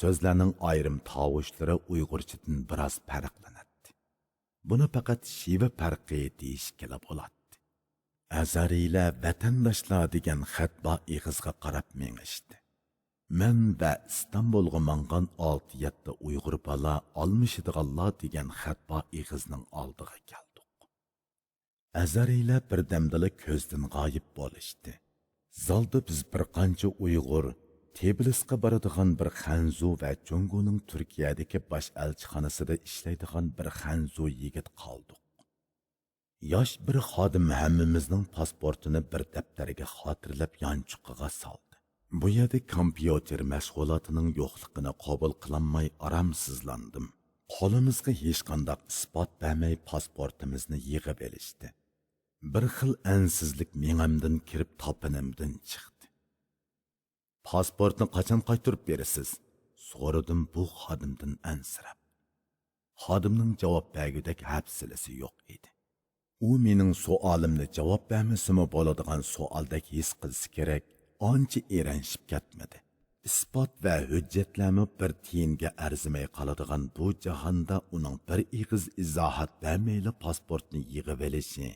سۆزلەرنىڭ ئايرىم تاۋۇشلىرى ئۇيغۇرچىدىن بىراز پەرقلىنەتتى. بۇنى پەقەت شېۋە پەرقى دېيىشكىلا بولاتتى. ئەزەرىيلەر ۋەتەنداشلار دېگەن خەت بار ئېغىزغا قاراپ مېڭىشتى. مەن ۋە ئىستانبۇلغا ماڭغان ئالتە-يەتتە ئۇيغۇر بالا ئالمىشىدىغانلار دېگەن خەت بار ئېغىزنىڭ ئالدىغا كەلدۇق. ئەزەرىيلەر بىردەمدىلا كۆزدىن غايىب بولۇشتى. زالدا بىز بىر قانچە ئۇيغۇر، تبىلىسقا بارىدىغان بىر خەنزۇ ۋە جۇڭگونىڭ تۈركىيەدىكى باش ئەلچىخانىسىدا ئىشلەيدىغان بىر خەنزۇ يىگىت قالدۇق. ياش بىر خادىم ھەممىمىزنىڭ پاسپورتىنى بىر دەپتەرگە خاتىرىلەپ يانچۇقىغا سالدى. بۇ يەردە كومپيۇتېر مەشغۇلاتىنىڭ يوقلۇقىنى قوبۇل قىلالماي ئارامسىزلاندىم. قولىمىزغا ھېچقانداق ئىسپات بەرمەي پاسپورتىمىزنى يىغىۋېلىشتى. بىر خىل ئەنسىزلىك مېڭەمدىن كىرىپ تاپىنىمدىن چىقتى. «پاسپورتنى قاچان قايتۇرۇپ بېرىسىز؟» سورىدىم بۇ خادىمدىن ئەنسىرەپ. خادىمنىڭ جاۋاب بەرگۈدەك ھەپسىلىسى يوق ئىدى. ئۇ مېنىڭ سوئالىمنى جاۋاب بەرمىسىمۇ بولىدىغان سوئالدەك ھېس قىلسا كېرەك، ئانچە ئېرەنشىپ كەتمىدى. ئىسپات ۋە ھۆججەتلەرمۇ بىر تىيىنگە ئەرزىمەي قالىدىغان بۇ جاھاندا ئۇنىڭ بىر ئېغىز ئىزاھات بەرمەيلا پاسپورتنى يىغىۋېلىشى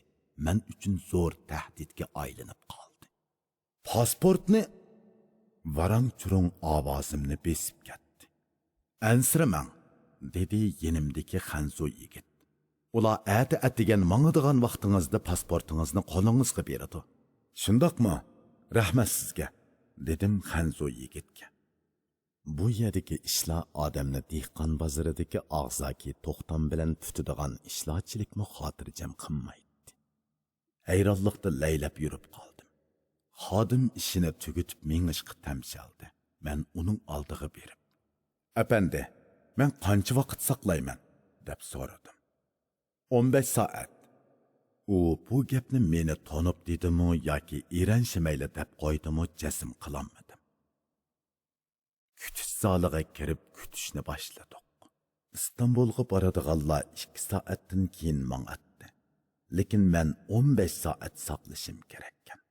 مەن ئۈچۈن زور تەھدىتكە ئايلىنىپ قالدى. پاسپورتنى! ۋاراڭ-چۇرۇڭ ئاۋازىمنى بېسىپ كەتتى. ئەنسىرىمەڭ، دېدى يېنىمدىكى خەنزۇ يىگىت. ئۇلار ئەتە ئەتىگەن ماڭىدىغان ۋاقتىڭىزدا پاسپورتىڭىزنى قولىڭىزغا بېرىدۇ. شۇنداقمۇ؟ رەھمەت سىزگە، دېدىم خەنزۇ يىگىتكە. بۇ يەردىكى ئىشلار ئادەمنى دېھقان بازىرىدىكى ئاغزاكى توختام بىلەن پۈتىدىغان ئىشلارچىلىكمۇ خاتىرجەم قىلمايتتى. ھەيرانلىقتا لەيلەپ يۈرۈپ قالدىم. خادىم ئىشىنى تۈگىتىپ مېڭىشقا تەمشەلدى. مەن ئۇنىڭ ئالدىغا بېرىپ، ئەپەندى، مەن قانچە ۋاقىت ساقلايمەن؟ دەپ سورىدىم. ئون بەش سائەت. ئۇ بۇ گەپنى مېنى تونۇپ دېدىمۇ ياكى ئېرەنشىمەيلا دەپ قويدىمۇ جەزم قىلالمىدىم. كۈتۈش زالىغا كىرىپ كۈتۈشنى باشلىدۇق. ئىستانبۇلغا بارىدىغانلار ئىككى سائەتتىن كېيىن ماڭاتتى. لېكىن مەن ئون بەش سائەت ساقلىشىم كېرەككەن.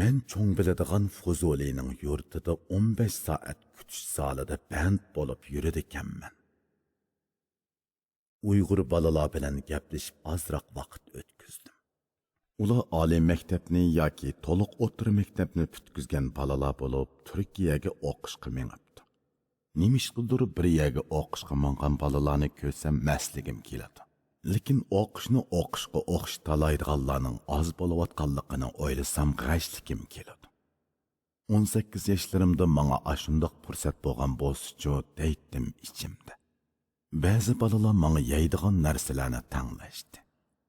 مەن چوڭ بىلىدىغان فۇزۇلىنىڭ يۇرتىدا ئون بەش سائەت كۈتۈش زالىدا بەند بولۇپ يۈرىدىكەنمەن. ئۇيغۇر بالىلار بىلەن گەپلىشىپ ئازراق ۋاقىت ئۆتكۈزدۈم. ئۇلار ئالىي مەكتەپنى ياكى تولۇق ئوتتۇرا مەكتەپنى پۈتكۈزگەن بالىلار بولۇپ، تۈركىيەگە ئوقۇشقا مېڭىپتۇ. نېمىشقىدۇر بىر يەرگە ئوقۇشقا ماڭغان بالىلارنى كۆرسەم مەستلىگىم كېلىدۇ. لېكىن ئوقۇشنى ئوقۇشقا ئوخشىتالايدىغانلارنىڭ ئاز بولۇۋاتقانلىقىنى ئويلىسام غەشلىكىم كېلىدۇ. ئون سەككىز ياشلىرىمدا ماڭا ئاشۇنداق پۇرسەت بولغان بولسىچۇ دەيتتىم ئىچىمدە. بەزى بالىلار ماڭا يەيدىغان نەرسىلەرنى تەڭلەشتى.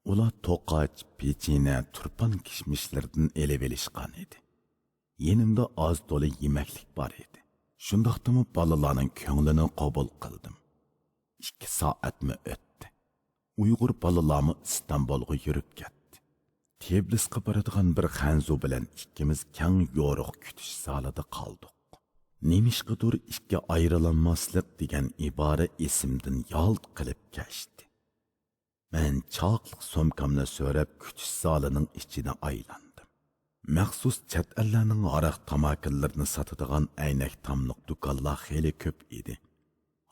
ئۇلار توقاچ، پېچىنە، تۇرپان كىشمىشلىرىدىن ئېلىۋېلىشقان ئىدى. يېنىمدا ئاز تولا يېمەكلىك بار ئىدى. شۇنداقتىمۇ بالىلارنىڭ كۆڭلىنى قوبۇل قىلدىم. ئىككى سائەتمۇ ئۆتتى. ئۇيغۇر بالىلارمۇ ئىستانبۇلغا يۈرۈپ كەتتى. تبىلىسقا بارىدىغان بىر خەنزۇ بىلەن ئىككىمىز كەڭ يورۇق كۈتۈش زالىدا قالدۇق. نېمىشقىدۇر ئىككى ئايرىلالماسلىق دېگەن ئىبارە ئېسىمدىن يالت قىلىپ كەچتى. مەن چاقلىق سومكامنى سۆرەپ كۈتۈش زالىنىڭ ئىچىنى ئايلاندىم. مەخسۇس چەت ئەللەرنىڭ ھاراق تاماكىلىرىنى ساتىدىغان ئەينەك تاملىق دۇكانلار خېلى كۆپ ئىدى.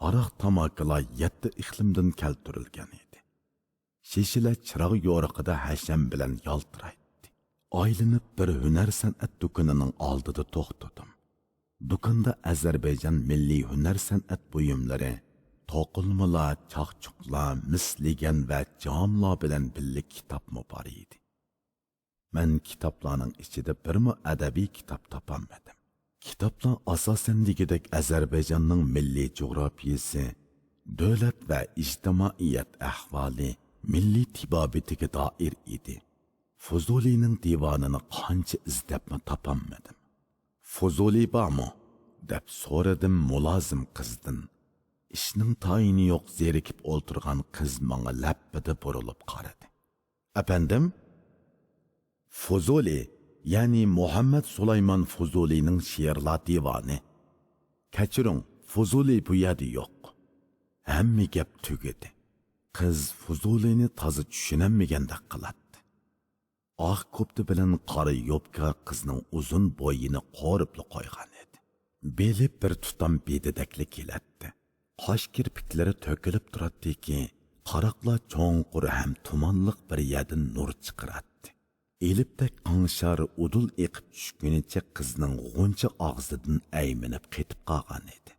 ھاراق تاماكىلار يەتتە ئىقلىمدىن كەلتۈرۈلگەن ئىدى. شېشىلەر چىراغ يورۇقىدا ھەشەم بىلەن يالتىرايتتى. ئايلىنىپ بىر ھۈنەر سەنئەت دۇكىنىنىڭ ئالدىدا توختىدىم. دۇكاندا ئەزەربەيجان مىللىي ھۈنەر سەنئەت بۇيۇملىرى، توقۇلمىلار، چاقچۇقلار، مىس لىگەن ۋە جاملار بىلەن بىللە كىتابمۇ بار ئىدى. مەن كىتابلارنىڭ ئىچىدە بىرمۇ ئەدەبىي كىتاب تاپالمىدىم. كىتابلار ئاساسەن دېگۈدەك ئەزەربەيجاننىڭ مىللىي جۇغراپىيىسى، دۆلەت ۋە ئىجتىمائىيەت ئەھۋالى، مىللىي تېبابىتىگە دائىر ئىدى. فۇزۇلىنىڭ دىۋانىنى قانچە ئىزدەپمۇ تاپالمىدىم. «فۇزۇلى بارمۇ؟» دەپ سورىدىم مۇلازىم قىزدىن. ئىشنىڭ تايىنى يوق زېرىكىپ ئولتۇرغان قىز ماڭا لەپپىدە بۇرۇلۇپ قارىدى. «ئەپەندىم؟» «فۇزۇلى، يەنى مۇھەممەد سۇلايمان فۇزۇلىنىڭ شېئىرلار دىۋانى. كەچۈرۈڭ، فۇزۇلى بۇ يەردە يوق.» ھەممە گەپ تۈگىدى. قىز فۇزۇلىنى تازا چۈشىنەلمىگەندەك قىلاتتى. ئاق كوپتا بىلەن قارا يوپكا قىزنىڭ ئۇزۇن بوينىنى قورۇپلا قويغان ئىدى. بېلى بىر تۇتام بېدىدەكلا كېلەتتى. قاش كىرپىكلىرى تۆكۈلۈپ تۇراتتىكى، قاراقلا چوڭقۇر ھەم تۇمانلىق بىر يەردىن نۇر چىقىراتتى. ئېلىپتەك قاڭشار ئۇدۇل ئېقىپ چۈشكىنىچە قىزنىڭ غۇنچە ئاغزىدىن ئەيمىنىپ قېتىپ قالغان ئىدى.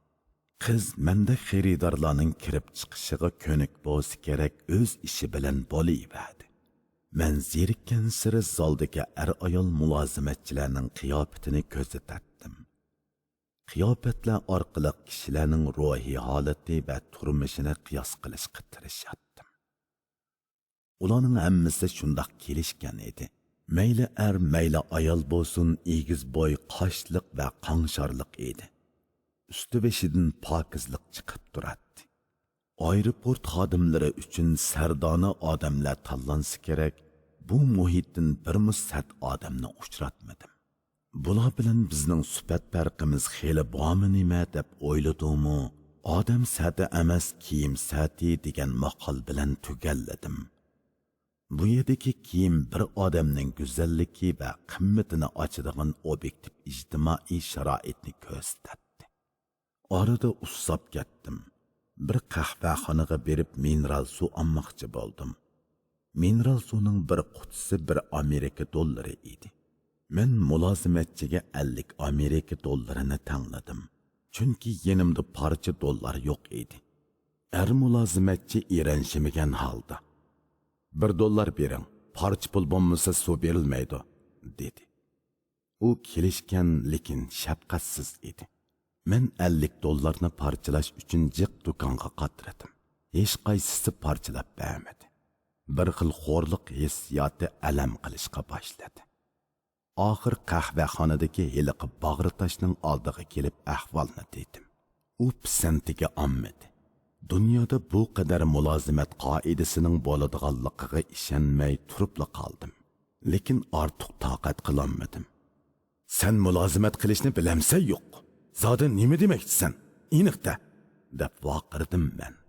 قىز مەندەك خېرىدارلارنىڭ كىرىپ چىقىشىغا كۆنۈك بولسا كېرەك، ئۆز ئىشى بىلەن بولۇۋەردى. مەن زېرىككەنسېرى زالدىكى ئەر-ئايال مۇلازىمەتچىلەرنىڭ قىياپىتىنى كۆزىتەتتىم. قىياپەتلەر ئارقىلىق كىشىلەرنىڭ روھىي ھالىتى ۋە تۇرمۇشىنى قىياس قىلىشقا تىرىشاتتىم. ئۇلارنىڭ ھەممىسى شۇنداق كېلىشكەن ئىدى. مەيلى ئەر، مەيلى ئايال بولسۇن، ئېگىز بوي، قاشلىق ۋە قاڭشارلىق ئىدى. ئۈستى-بېشىدىن پاكىزلىق چىقىپ تۇراتتى. ئايروپورت خادىملىرى ئۈچۈن سەردانە ئادەملەر تاللانسا كېرەك، بۇ مۇھىتتىن بىرمۇ سەت ئادەمنى ئۇچراتمىدىم. بۇلار بىلەن بىزنىڭ سۈپەت پەرقىمىز خېلى بارمۇ نېمە دەپ ئويلىدىمۇ، ئادەم سەتى ئەمەس، كىيىم سەتى دېگەن ماقال بىلەن تۈگەللىدىم. بۇ يەردىكى كىيىم بىر ئادەمنىڭ گۈزەللىكى ۋە قىممىتىنى ئاچىدىغان ئوبيېكتىپ ئىجتىمائىي شارائىتنى كۆرسىتەتتى. ئارىدا ئۇسساپ كەتتىم. بىر قەھۋەخانىغا بېرىپ مىنېرال سۇ ئالماقچى بولدۇم. مىنېرال سۇنىڭ بىر قۇتىسى بىر ئامېرىكا دوللىرى ئىدى. مەن مۇلازىمەتچىگە ئەللىك ئامېرىكا دوللىرىنى تەڭلىدىم. چۈنكى يېنىمدا پارچە دوللار يوق ئىدى. ئەر مۇلازىمەتچى ئېرەنشىمىگەن ھالدا، «بىر دوللار بېرىڭ، پارچە پۇل بولمىسا سۇ بېرىلمەيدۇ» دېدى. ئۇ كېلىشكەن، لېكىن شەپقەتسىز ئىدى. مەن ئەللىك دوللارنى پارچىلاش ئۈچۈن جىق دۇكانغا قاترىدىم. ھېچقايسىسى پارچىلاپ بەرمىدى. بىر خىل خورلۇق ھېسسىياتى ئەلەم قىلىشقا باشلىدى. ئاخىر قەھۋەخانىدىكى ھېلىقى باغرى تاشنىڭ ئالدىغا كېلىپ ئەھۋالنى دېدىم. ئۇ پىسەنتىگە ئالمىدى. دۇنيادا بۇ قەدەر مۇلازىمەت قائىدىسىنىڭ بولىدىغانلىقىغا ئىشەنمەي تۇرۇپلا قالدىم. لېكىن ئارتۇق تاقەت قىلالمىدىم. «سەن مۇلازىمەت قىلىشنى بىلەمسەن يوق؟ زادى نېمە دېمەكچىسەن؟ ئېنىق دە!» دەپ ۋارقىرىدىم مەن.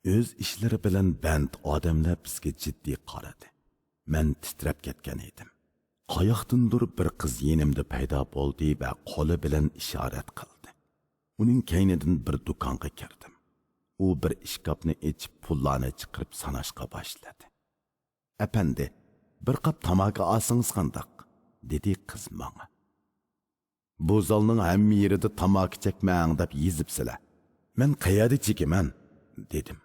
ئۆز ئىشلىرى بىلەن بەند ئادەملەر بىزگە جىددىي قارىدى. مەن تىترەپ كەتكەن ئىدىم. قاياقتىندۇر بىر قىز يېنىمدا پەيدا بولدى ۋە قولى بىلەن ئىشارەت قىلدى. ئۇنىڭ كەينىدىن بىر دۇكانغا كىردىم. ئۇ بىر ئىشكاپنى ئېچىپ، پۇللارنى چىقىرىپ ساناشقا باشلىدى. «ئەپەندى، بىر قاپ تاماكا ئالسىڭىز قانداق؟» دېدى قىز ماڭا. «بۇ زالنىڭ ھەممە يېرىدە تاماكا چەكمەڭ دەپ يېزىپسىلەر. مەن قەيەردە چېكىمەن؟» دېدىم.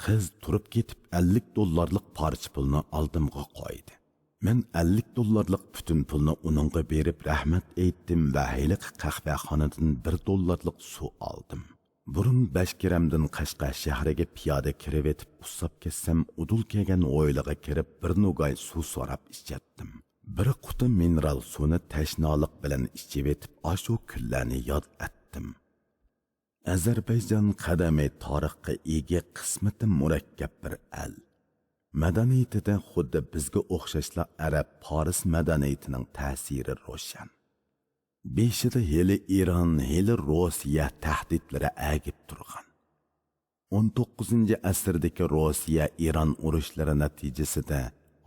قىز تۇرۇپ كېتىپ، ئەللىك دوللارلىق پارچە پۇلنى ئالدىمغا قويدى. مەن ئەللىك دوللارلىق پۈتۈن پۇلنى ئۇنىڭغا بېرىپ رەھمەت ئېيتتىم ۋە ھېلىقى قەھۋەخانىدىن بىر دوللارلىق سۇ ئالدىم. بۇرۇن بەشكىرەمدىن قەشقەر شەھىرىگە پىيادە كىرىۋېتىپ ئۇسساپ كەتسەم، ئۇدۇل كەلگەن ھويلىغا كىرىپ بىر نوگاي سۇ سوراپ ئىچەتتىم. بىر قۇتا مىنېرال سۇنى تەشنالىق بىلەن ئىچىۋېتىپ، ئاشۇ كۈنلەرنى ياد ئەتتىم. ئەزەربەيجان قەدىمىي تارىخقا ئىگە، قىسمىتى مۇرەككەپ بىر ئەل. مەدەنىيىتىدە خۇددى بىزگە ئوخشاشلا ئەرەب، پارس مەدەنىيىتىنىڭ تەسىرى روشەن. بېشىدا ھېلى ئىران، ھېلى روسىيە تەھدىتلىرى ئەگىپ تۇرغان. ئون توققۇزىنچى ئەسىردىكى روسىيە-ئىران ئۇرۇشلىرى نەتىجىسىدە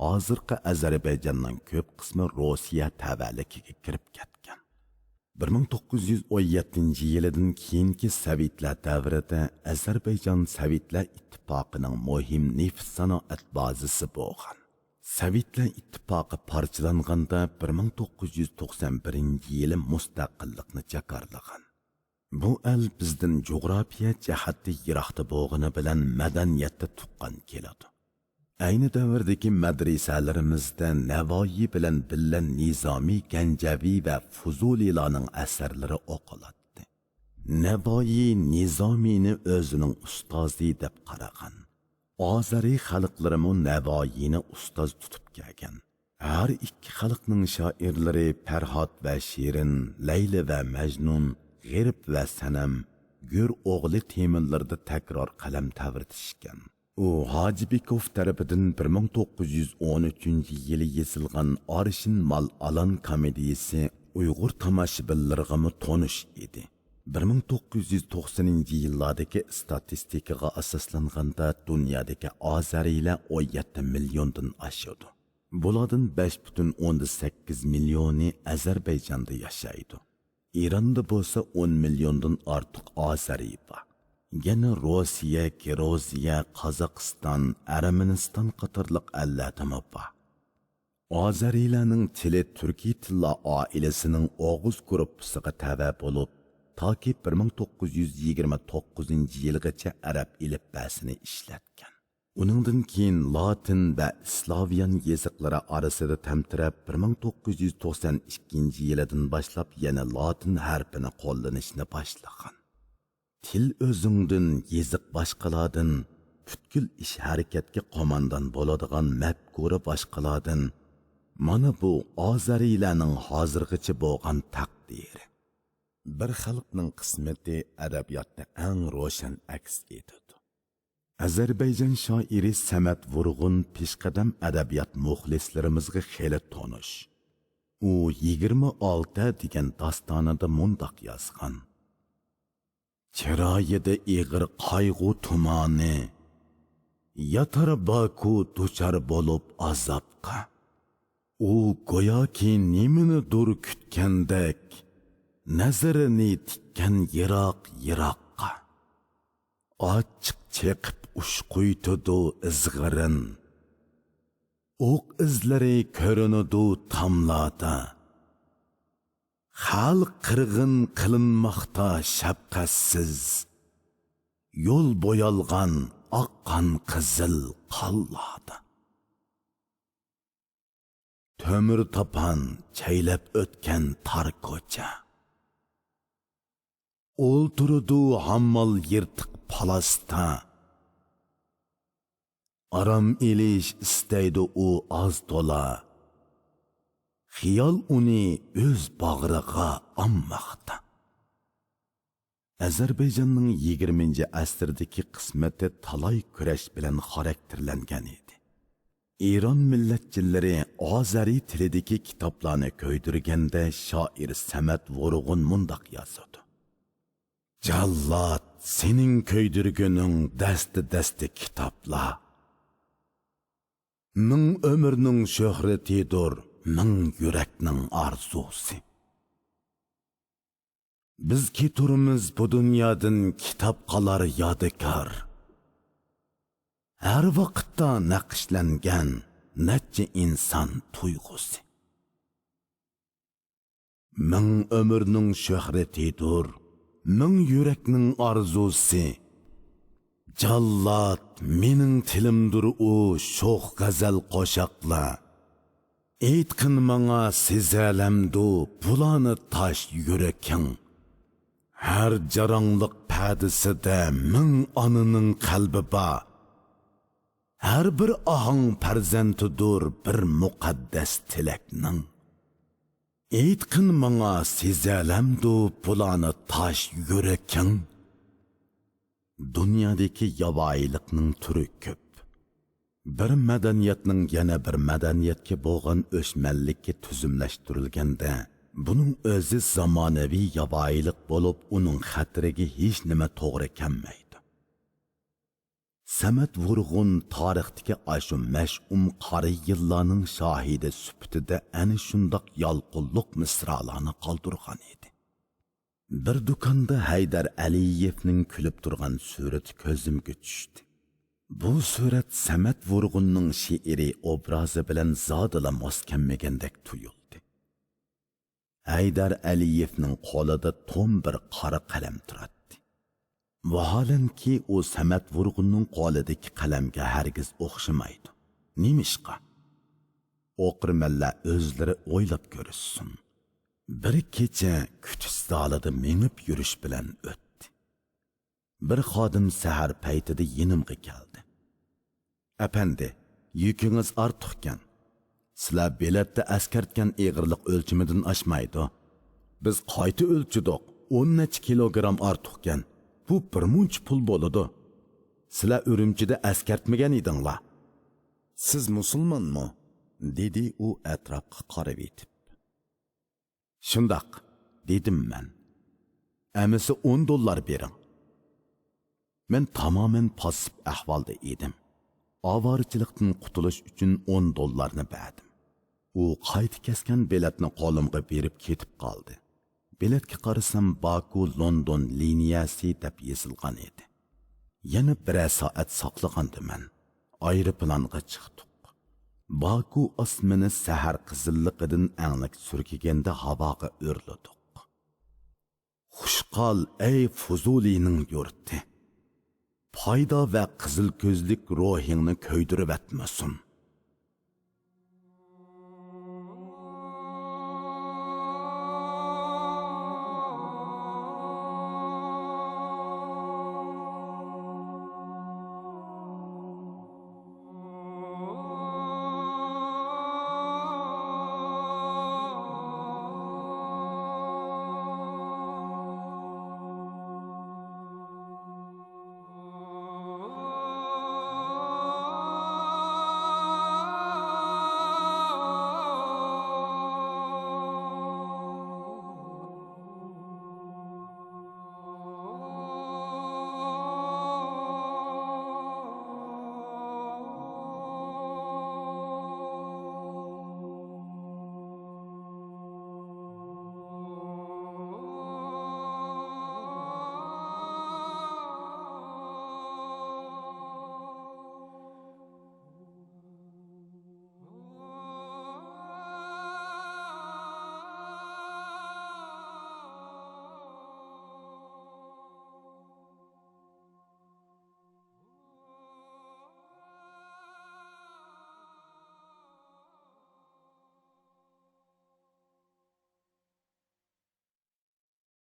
ھازىرقى ئەزەربەيجاننىڭ كۆپ قىسمى روسىيە تەۋەلىكىگە كىرىپ كەتكەن. بىر مىڭ توققۇز يۈز ئون يەتتىنچى يىلىدىن كېيىنكى سوۋېتلار دەۋرىدە ئەزەربەيجان سوۋېتلار ئىتتىپاقىنىڭ مۇھىم نېفىت سانائەت بازىسى بولغان. سوۋېتلار ئىتتىپاقى پارچىلانغاندا، بىر مىڭ توققۇز يۈز توقسان بىرىنچى يىلى مۇستەقىللىقنى جاكارلىغان. بۇ ئەل بىزدىن جۇغراپىيە جەھەتتە يىراقتا بولغىنى بىلەن مەدەنىيەتتە تۇغقان كېلىدۇ. ئەينى دەۋردىكى مەدرىسەلىرىمىزدە نەۋايى بىلەن بىللە نىزامى، گەنجەۋى ۋە فۇزۇلىلارنىڭ ئەسەرلىرى ئوقۇلاتتى. نەۋايى نىزامىنى ئۆزىنىڭ ئۇستازى دەپ قارىغان. ئازەرى خەلقلىرىمۇ نەۋايىنى ئۇستاز تۇتۇپ كەلگەن. ھەر ئىككى خەلقنىڭ شائىرلىرى پەرھات ۋە شېرىن، لەيلى ۋە مەجنۇن، غېرىب ۋە سەنەم، گۆر ئوغلى تېمىلىرىدا تەكرار قەلەم تەۋرىتىشكەن. ئۇ ھاجىبېكوف تەرىپىدىن بىر مىڭ توققۇز يۈز ئون ئۈچىنچى يىلى يېزىلغان ئارشىن مال ئالان كومېدىيىسى ئۇيغۇر تاماشىبىنلىرىغىمۇ تونۇش ئىدى. بىر مىڭ توققۇز يۈز توقسىنىنچى يىللاردىكى ئىستاتىستىكىغا ئاساسلانغاندا، دۇنيادىكى ئازەرىيلەر ئون يەتتە مىليوندىن ئاشىدۇ. بۇلاردىن بەش پۈتۈن ئوندىن سەككىز مىليونى ئەزەربەيجاندا ياشايدۇ. ئىراندا بولسا ئون مىليوندىن ئارتۇق ئازەرىي بار. يەنە روسىيە، گىرۇزىيە، قازاقىستان، ئەرمىنىستان قاتارلىق ئەللەردىمۇ بار. ئازەرىيلەرنىڭ تىلى تۈركىي تىللار ئائىلىسىنىڭ ئوغۇز گۇرۇپپىسىغا تەۋە بولۇپ، تاكى بىر مىڭ توققۇز يۈز يىگىرمە توققۇزىنچى يىلغىچە ئەرەب ئېلىپبەسىنى ئىشلەتكەن. ئۇنىڭدىن كېيىن لاتىن ۋە ئىسلاۋيان يېزىقلىرى ئارىسىدا تەمتىرەپ، بىر مىڭ توققۇز يۈز توقسان ئىككىنچى يىلىدىن باشلاپ يەنە لاتىن ھەرپىنى قوللىنىشنى باشلىغان. تىل ئۆزۈڭدىن، يېزىق باشقىلاردىن، پۈتكۈل ئىش-ھەرىكەتكە قوماندان بولىدىغان مەپكۇرە باشقىلاردىن. مانا بۇ ئازەرىيلەرنىڭ ھازىرغىچە بولغان تەقدىرى. بىر خەلقنىڭ قىسمىتى ئەدەبىياتتا ئەڭ روشەن ئەكس ئېتىدۇ. ئەزەربەيجان شائىرى سەمەت ۋۇرغۇن پېشقەدەم ئەدەبىيات مۇخلىسلىرىمىزغا خېلى تونۇش. ئۇ يىگىرمە ئالتە دېگەن داستانىدا مۇنداق يازغان: چىرايىدا ئېغىر قايغۇ تۇمانى، ياتار باكۇ دۇچار بولۇپ ئازابقا. ئۇ گوياكى نېمىنىدۇر كۈتكەندەك، نەزىرىنى تىككەن يىراق-يىراققا. ئاچچىق چېقىپ ئۇشقۇيتىدۇ ئىزغىرىن. ئوق ئىزلىرى كۆرۈنىدۇ تاملاردا. خەلق قىرغىن قىلىنماقتا شەپقەتسىز. يول بويالغان ئاق قان قىزىل قانلاردا. تۆمۈر تاپان چەيلەپ ئۆتكەن تار كوچا. ئولتۇرىدۇ ھاممال يىرتىق پالاستا. ئارام ئېلىش ئىستەيدۇ ئۇ ئاز تولا. خىيال ئۇنى ئۆز باغرىغا ئالماقتا. ئەزەربەيجاننىڭ يىگىرمىنچى ئەسىردىكى قىسمىتى تالاي كۈرەش بىلەن خاراكتېرلەنگەن ئىدى. ئىران مىللەتچىلىرى ئازەرى تىلىدىكى كىتابلارنى كۆيدۈرگەندە شائىر سەمەت ۋۇرغۇن مۇنداق يازىدۇ: جاللات، سېنىڭ كۆيدۈرگىنىڭ دەستە-دەستە كىتابلار. مىڭ ئۆمۈرنىڭ شۆھرىتىدۇر، مىڭ يۈرەكنىڭ ئارزۇسى. بىز كېتۇرمىز بۇ دۇنيادىن، كىتاب قالار يادىكار. ھەر ۋاقىتتا نەقىشلەنگەن نەچچە ئىنسان تۇيغۇسى. مىڭ ئۆمۈرنىڭ شۆھرىتىدۇر، مىڭ يۈرەكنىڭ ئارزۇسى. جاللات، مېنىڭ تىلىمدۇر ئۇ شوخ غەزەل قوشاقلار. ئېيتقىن ماڭا، سېزەلەمدۇ بۇلارنى تاش يۈرىكىڭ؟ ھەر جاراڭلىق پەدىسىدە مىڭ ئانىنىڭ قەلبى بار. ھەر بىر ئاھاڭ پەرزەنتىدۇر بىر مۇقەددەس تىلەكنىڭ. ئېيتقىن ماڭا، سېزەلەمدۇ بۇلارنى تاش يۈرىكىڭ؟ دۇنيادىكى ياۋايىلىقنىڭ تۈرى كۆپ. بىر مەدەنىيەتنىڭ يەنە بىر مەدەنىيەتكە بولغان ئۆچمەنلىكى تۈزۈملەشتۈرۈلگەندە، بۇنىڭ ئۆزى زامانىۋى ياۋايىلىق بولۇپ، ئۇنىڭ خەتىرىگە ھېچنېمە توغرا كەلمەيدۇ. سەمەت ۋۇرغۇن تارىختىكى ئاشۇ مەشئۇم قارا يىللارنىڭ شاھىدى سۈپىتىدە ئەنە شۇنداق يالقۇنلۇق مىسرالارنى قالدۇرغان ئىدى. بىر دۇكاندا ھەيدەر ئەلىيېۋنىڭ كۈلۈپ تۇرغان سۈرىتى كۆزۈمگە چۈشتى. بۇ سۈرەت سەمەت ۋۇرغۇننىڭ شېئىرىي ئوبرازى بىلەن زادىلا ماس كەلمىگەندەك تۇيۇلدى. ھەيدەر ئەلىيېۋنىڭ قولىدا توم بىر قارا قەلەم تۇراتتى. ۋاھالەنكى، ئۇ سەمەت ۋۇرغۇننىڭ قولىدىكى قەلەمگە ھەرگىز ئوخشىمايدۇ. نېمىشقا؟ ئوقۇرمەنلەر ئۆزلىرى ئويلاپ كۆرسۇن. بىر كېچە كۈتۈش زالىدا مېڭىپ يۈرۈش بىلەن ئۆتتى. بىر خادىم سەھەر پەيتىدە يېنىمغا كەلدى. ئەپەندى، يۈكىڭىز ئارتۇقكەن. سىلەر بېلەتتە ئەسكەرتكەن ئېغىرلىق ئۆلچىمىدىن ئاشمايدۇ. بىز قايتا ئۆلچىدۇق، ئون نەچچە كىلوگرام ئارتۇقكەن. بۇ بىر مۇنچە پۇل بولىدۇ. سىلەر ئۈرۈمچىدە ئەسكەرتمىگەن ئىدىڭلار. سىز مۇسۇلمانمۇ؟ دېدى ئۇ ئەتراپقا قارىۋېتىپ. شۇنداق، دېدىم مەن. ئەمىسە ئون دوللار بېرىڭ. مەن تامامەن پاسسىپ ئەھۋالدا ئىدىم. ئاۋارىچىلىقتىن قۇتۇلۇش ئۈچۈن ئون دوللارنى بەردىم. ئۇ قايتا كەسكەن بېلەتنى قولۇمغا بېرىپ كېتىپ قالدى. بېلەتكە قارىسام، باكۇ لوندون لىنىيەسى دەپ يېزىلغان ئىدى. يەنە بىرەر سائەت ساقلىغاندا مەن ئايروپىلانغا چىقتۇق. باكۇ ئاسمىنى سەھەر قىزىللىقىدىن ئەڭلىك سۈركىگەندە ھاۋاغا ئۆرلىدۇق. خۇشقال، ئەي فۇزۇلىنىڭ يۇرتى! پايدا ۋە قىزىل كۆزلۈك روھىڭنى كۆيدۈرۈۋەتمىسۇن.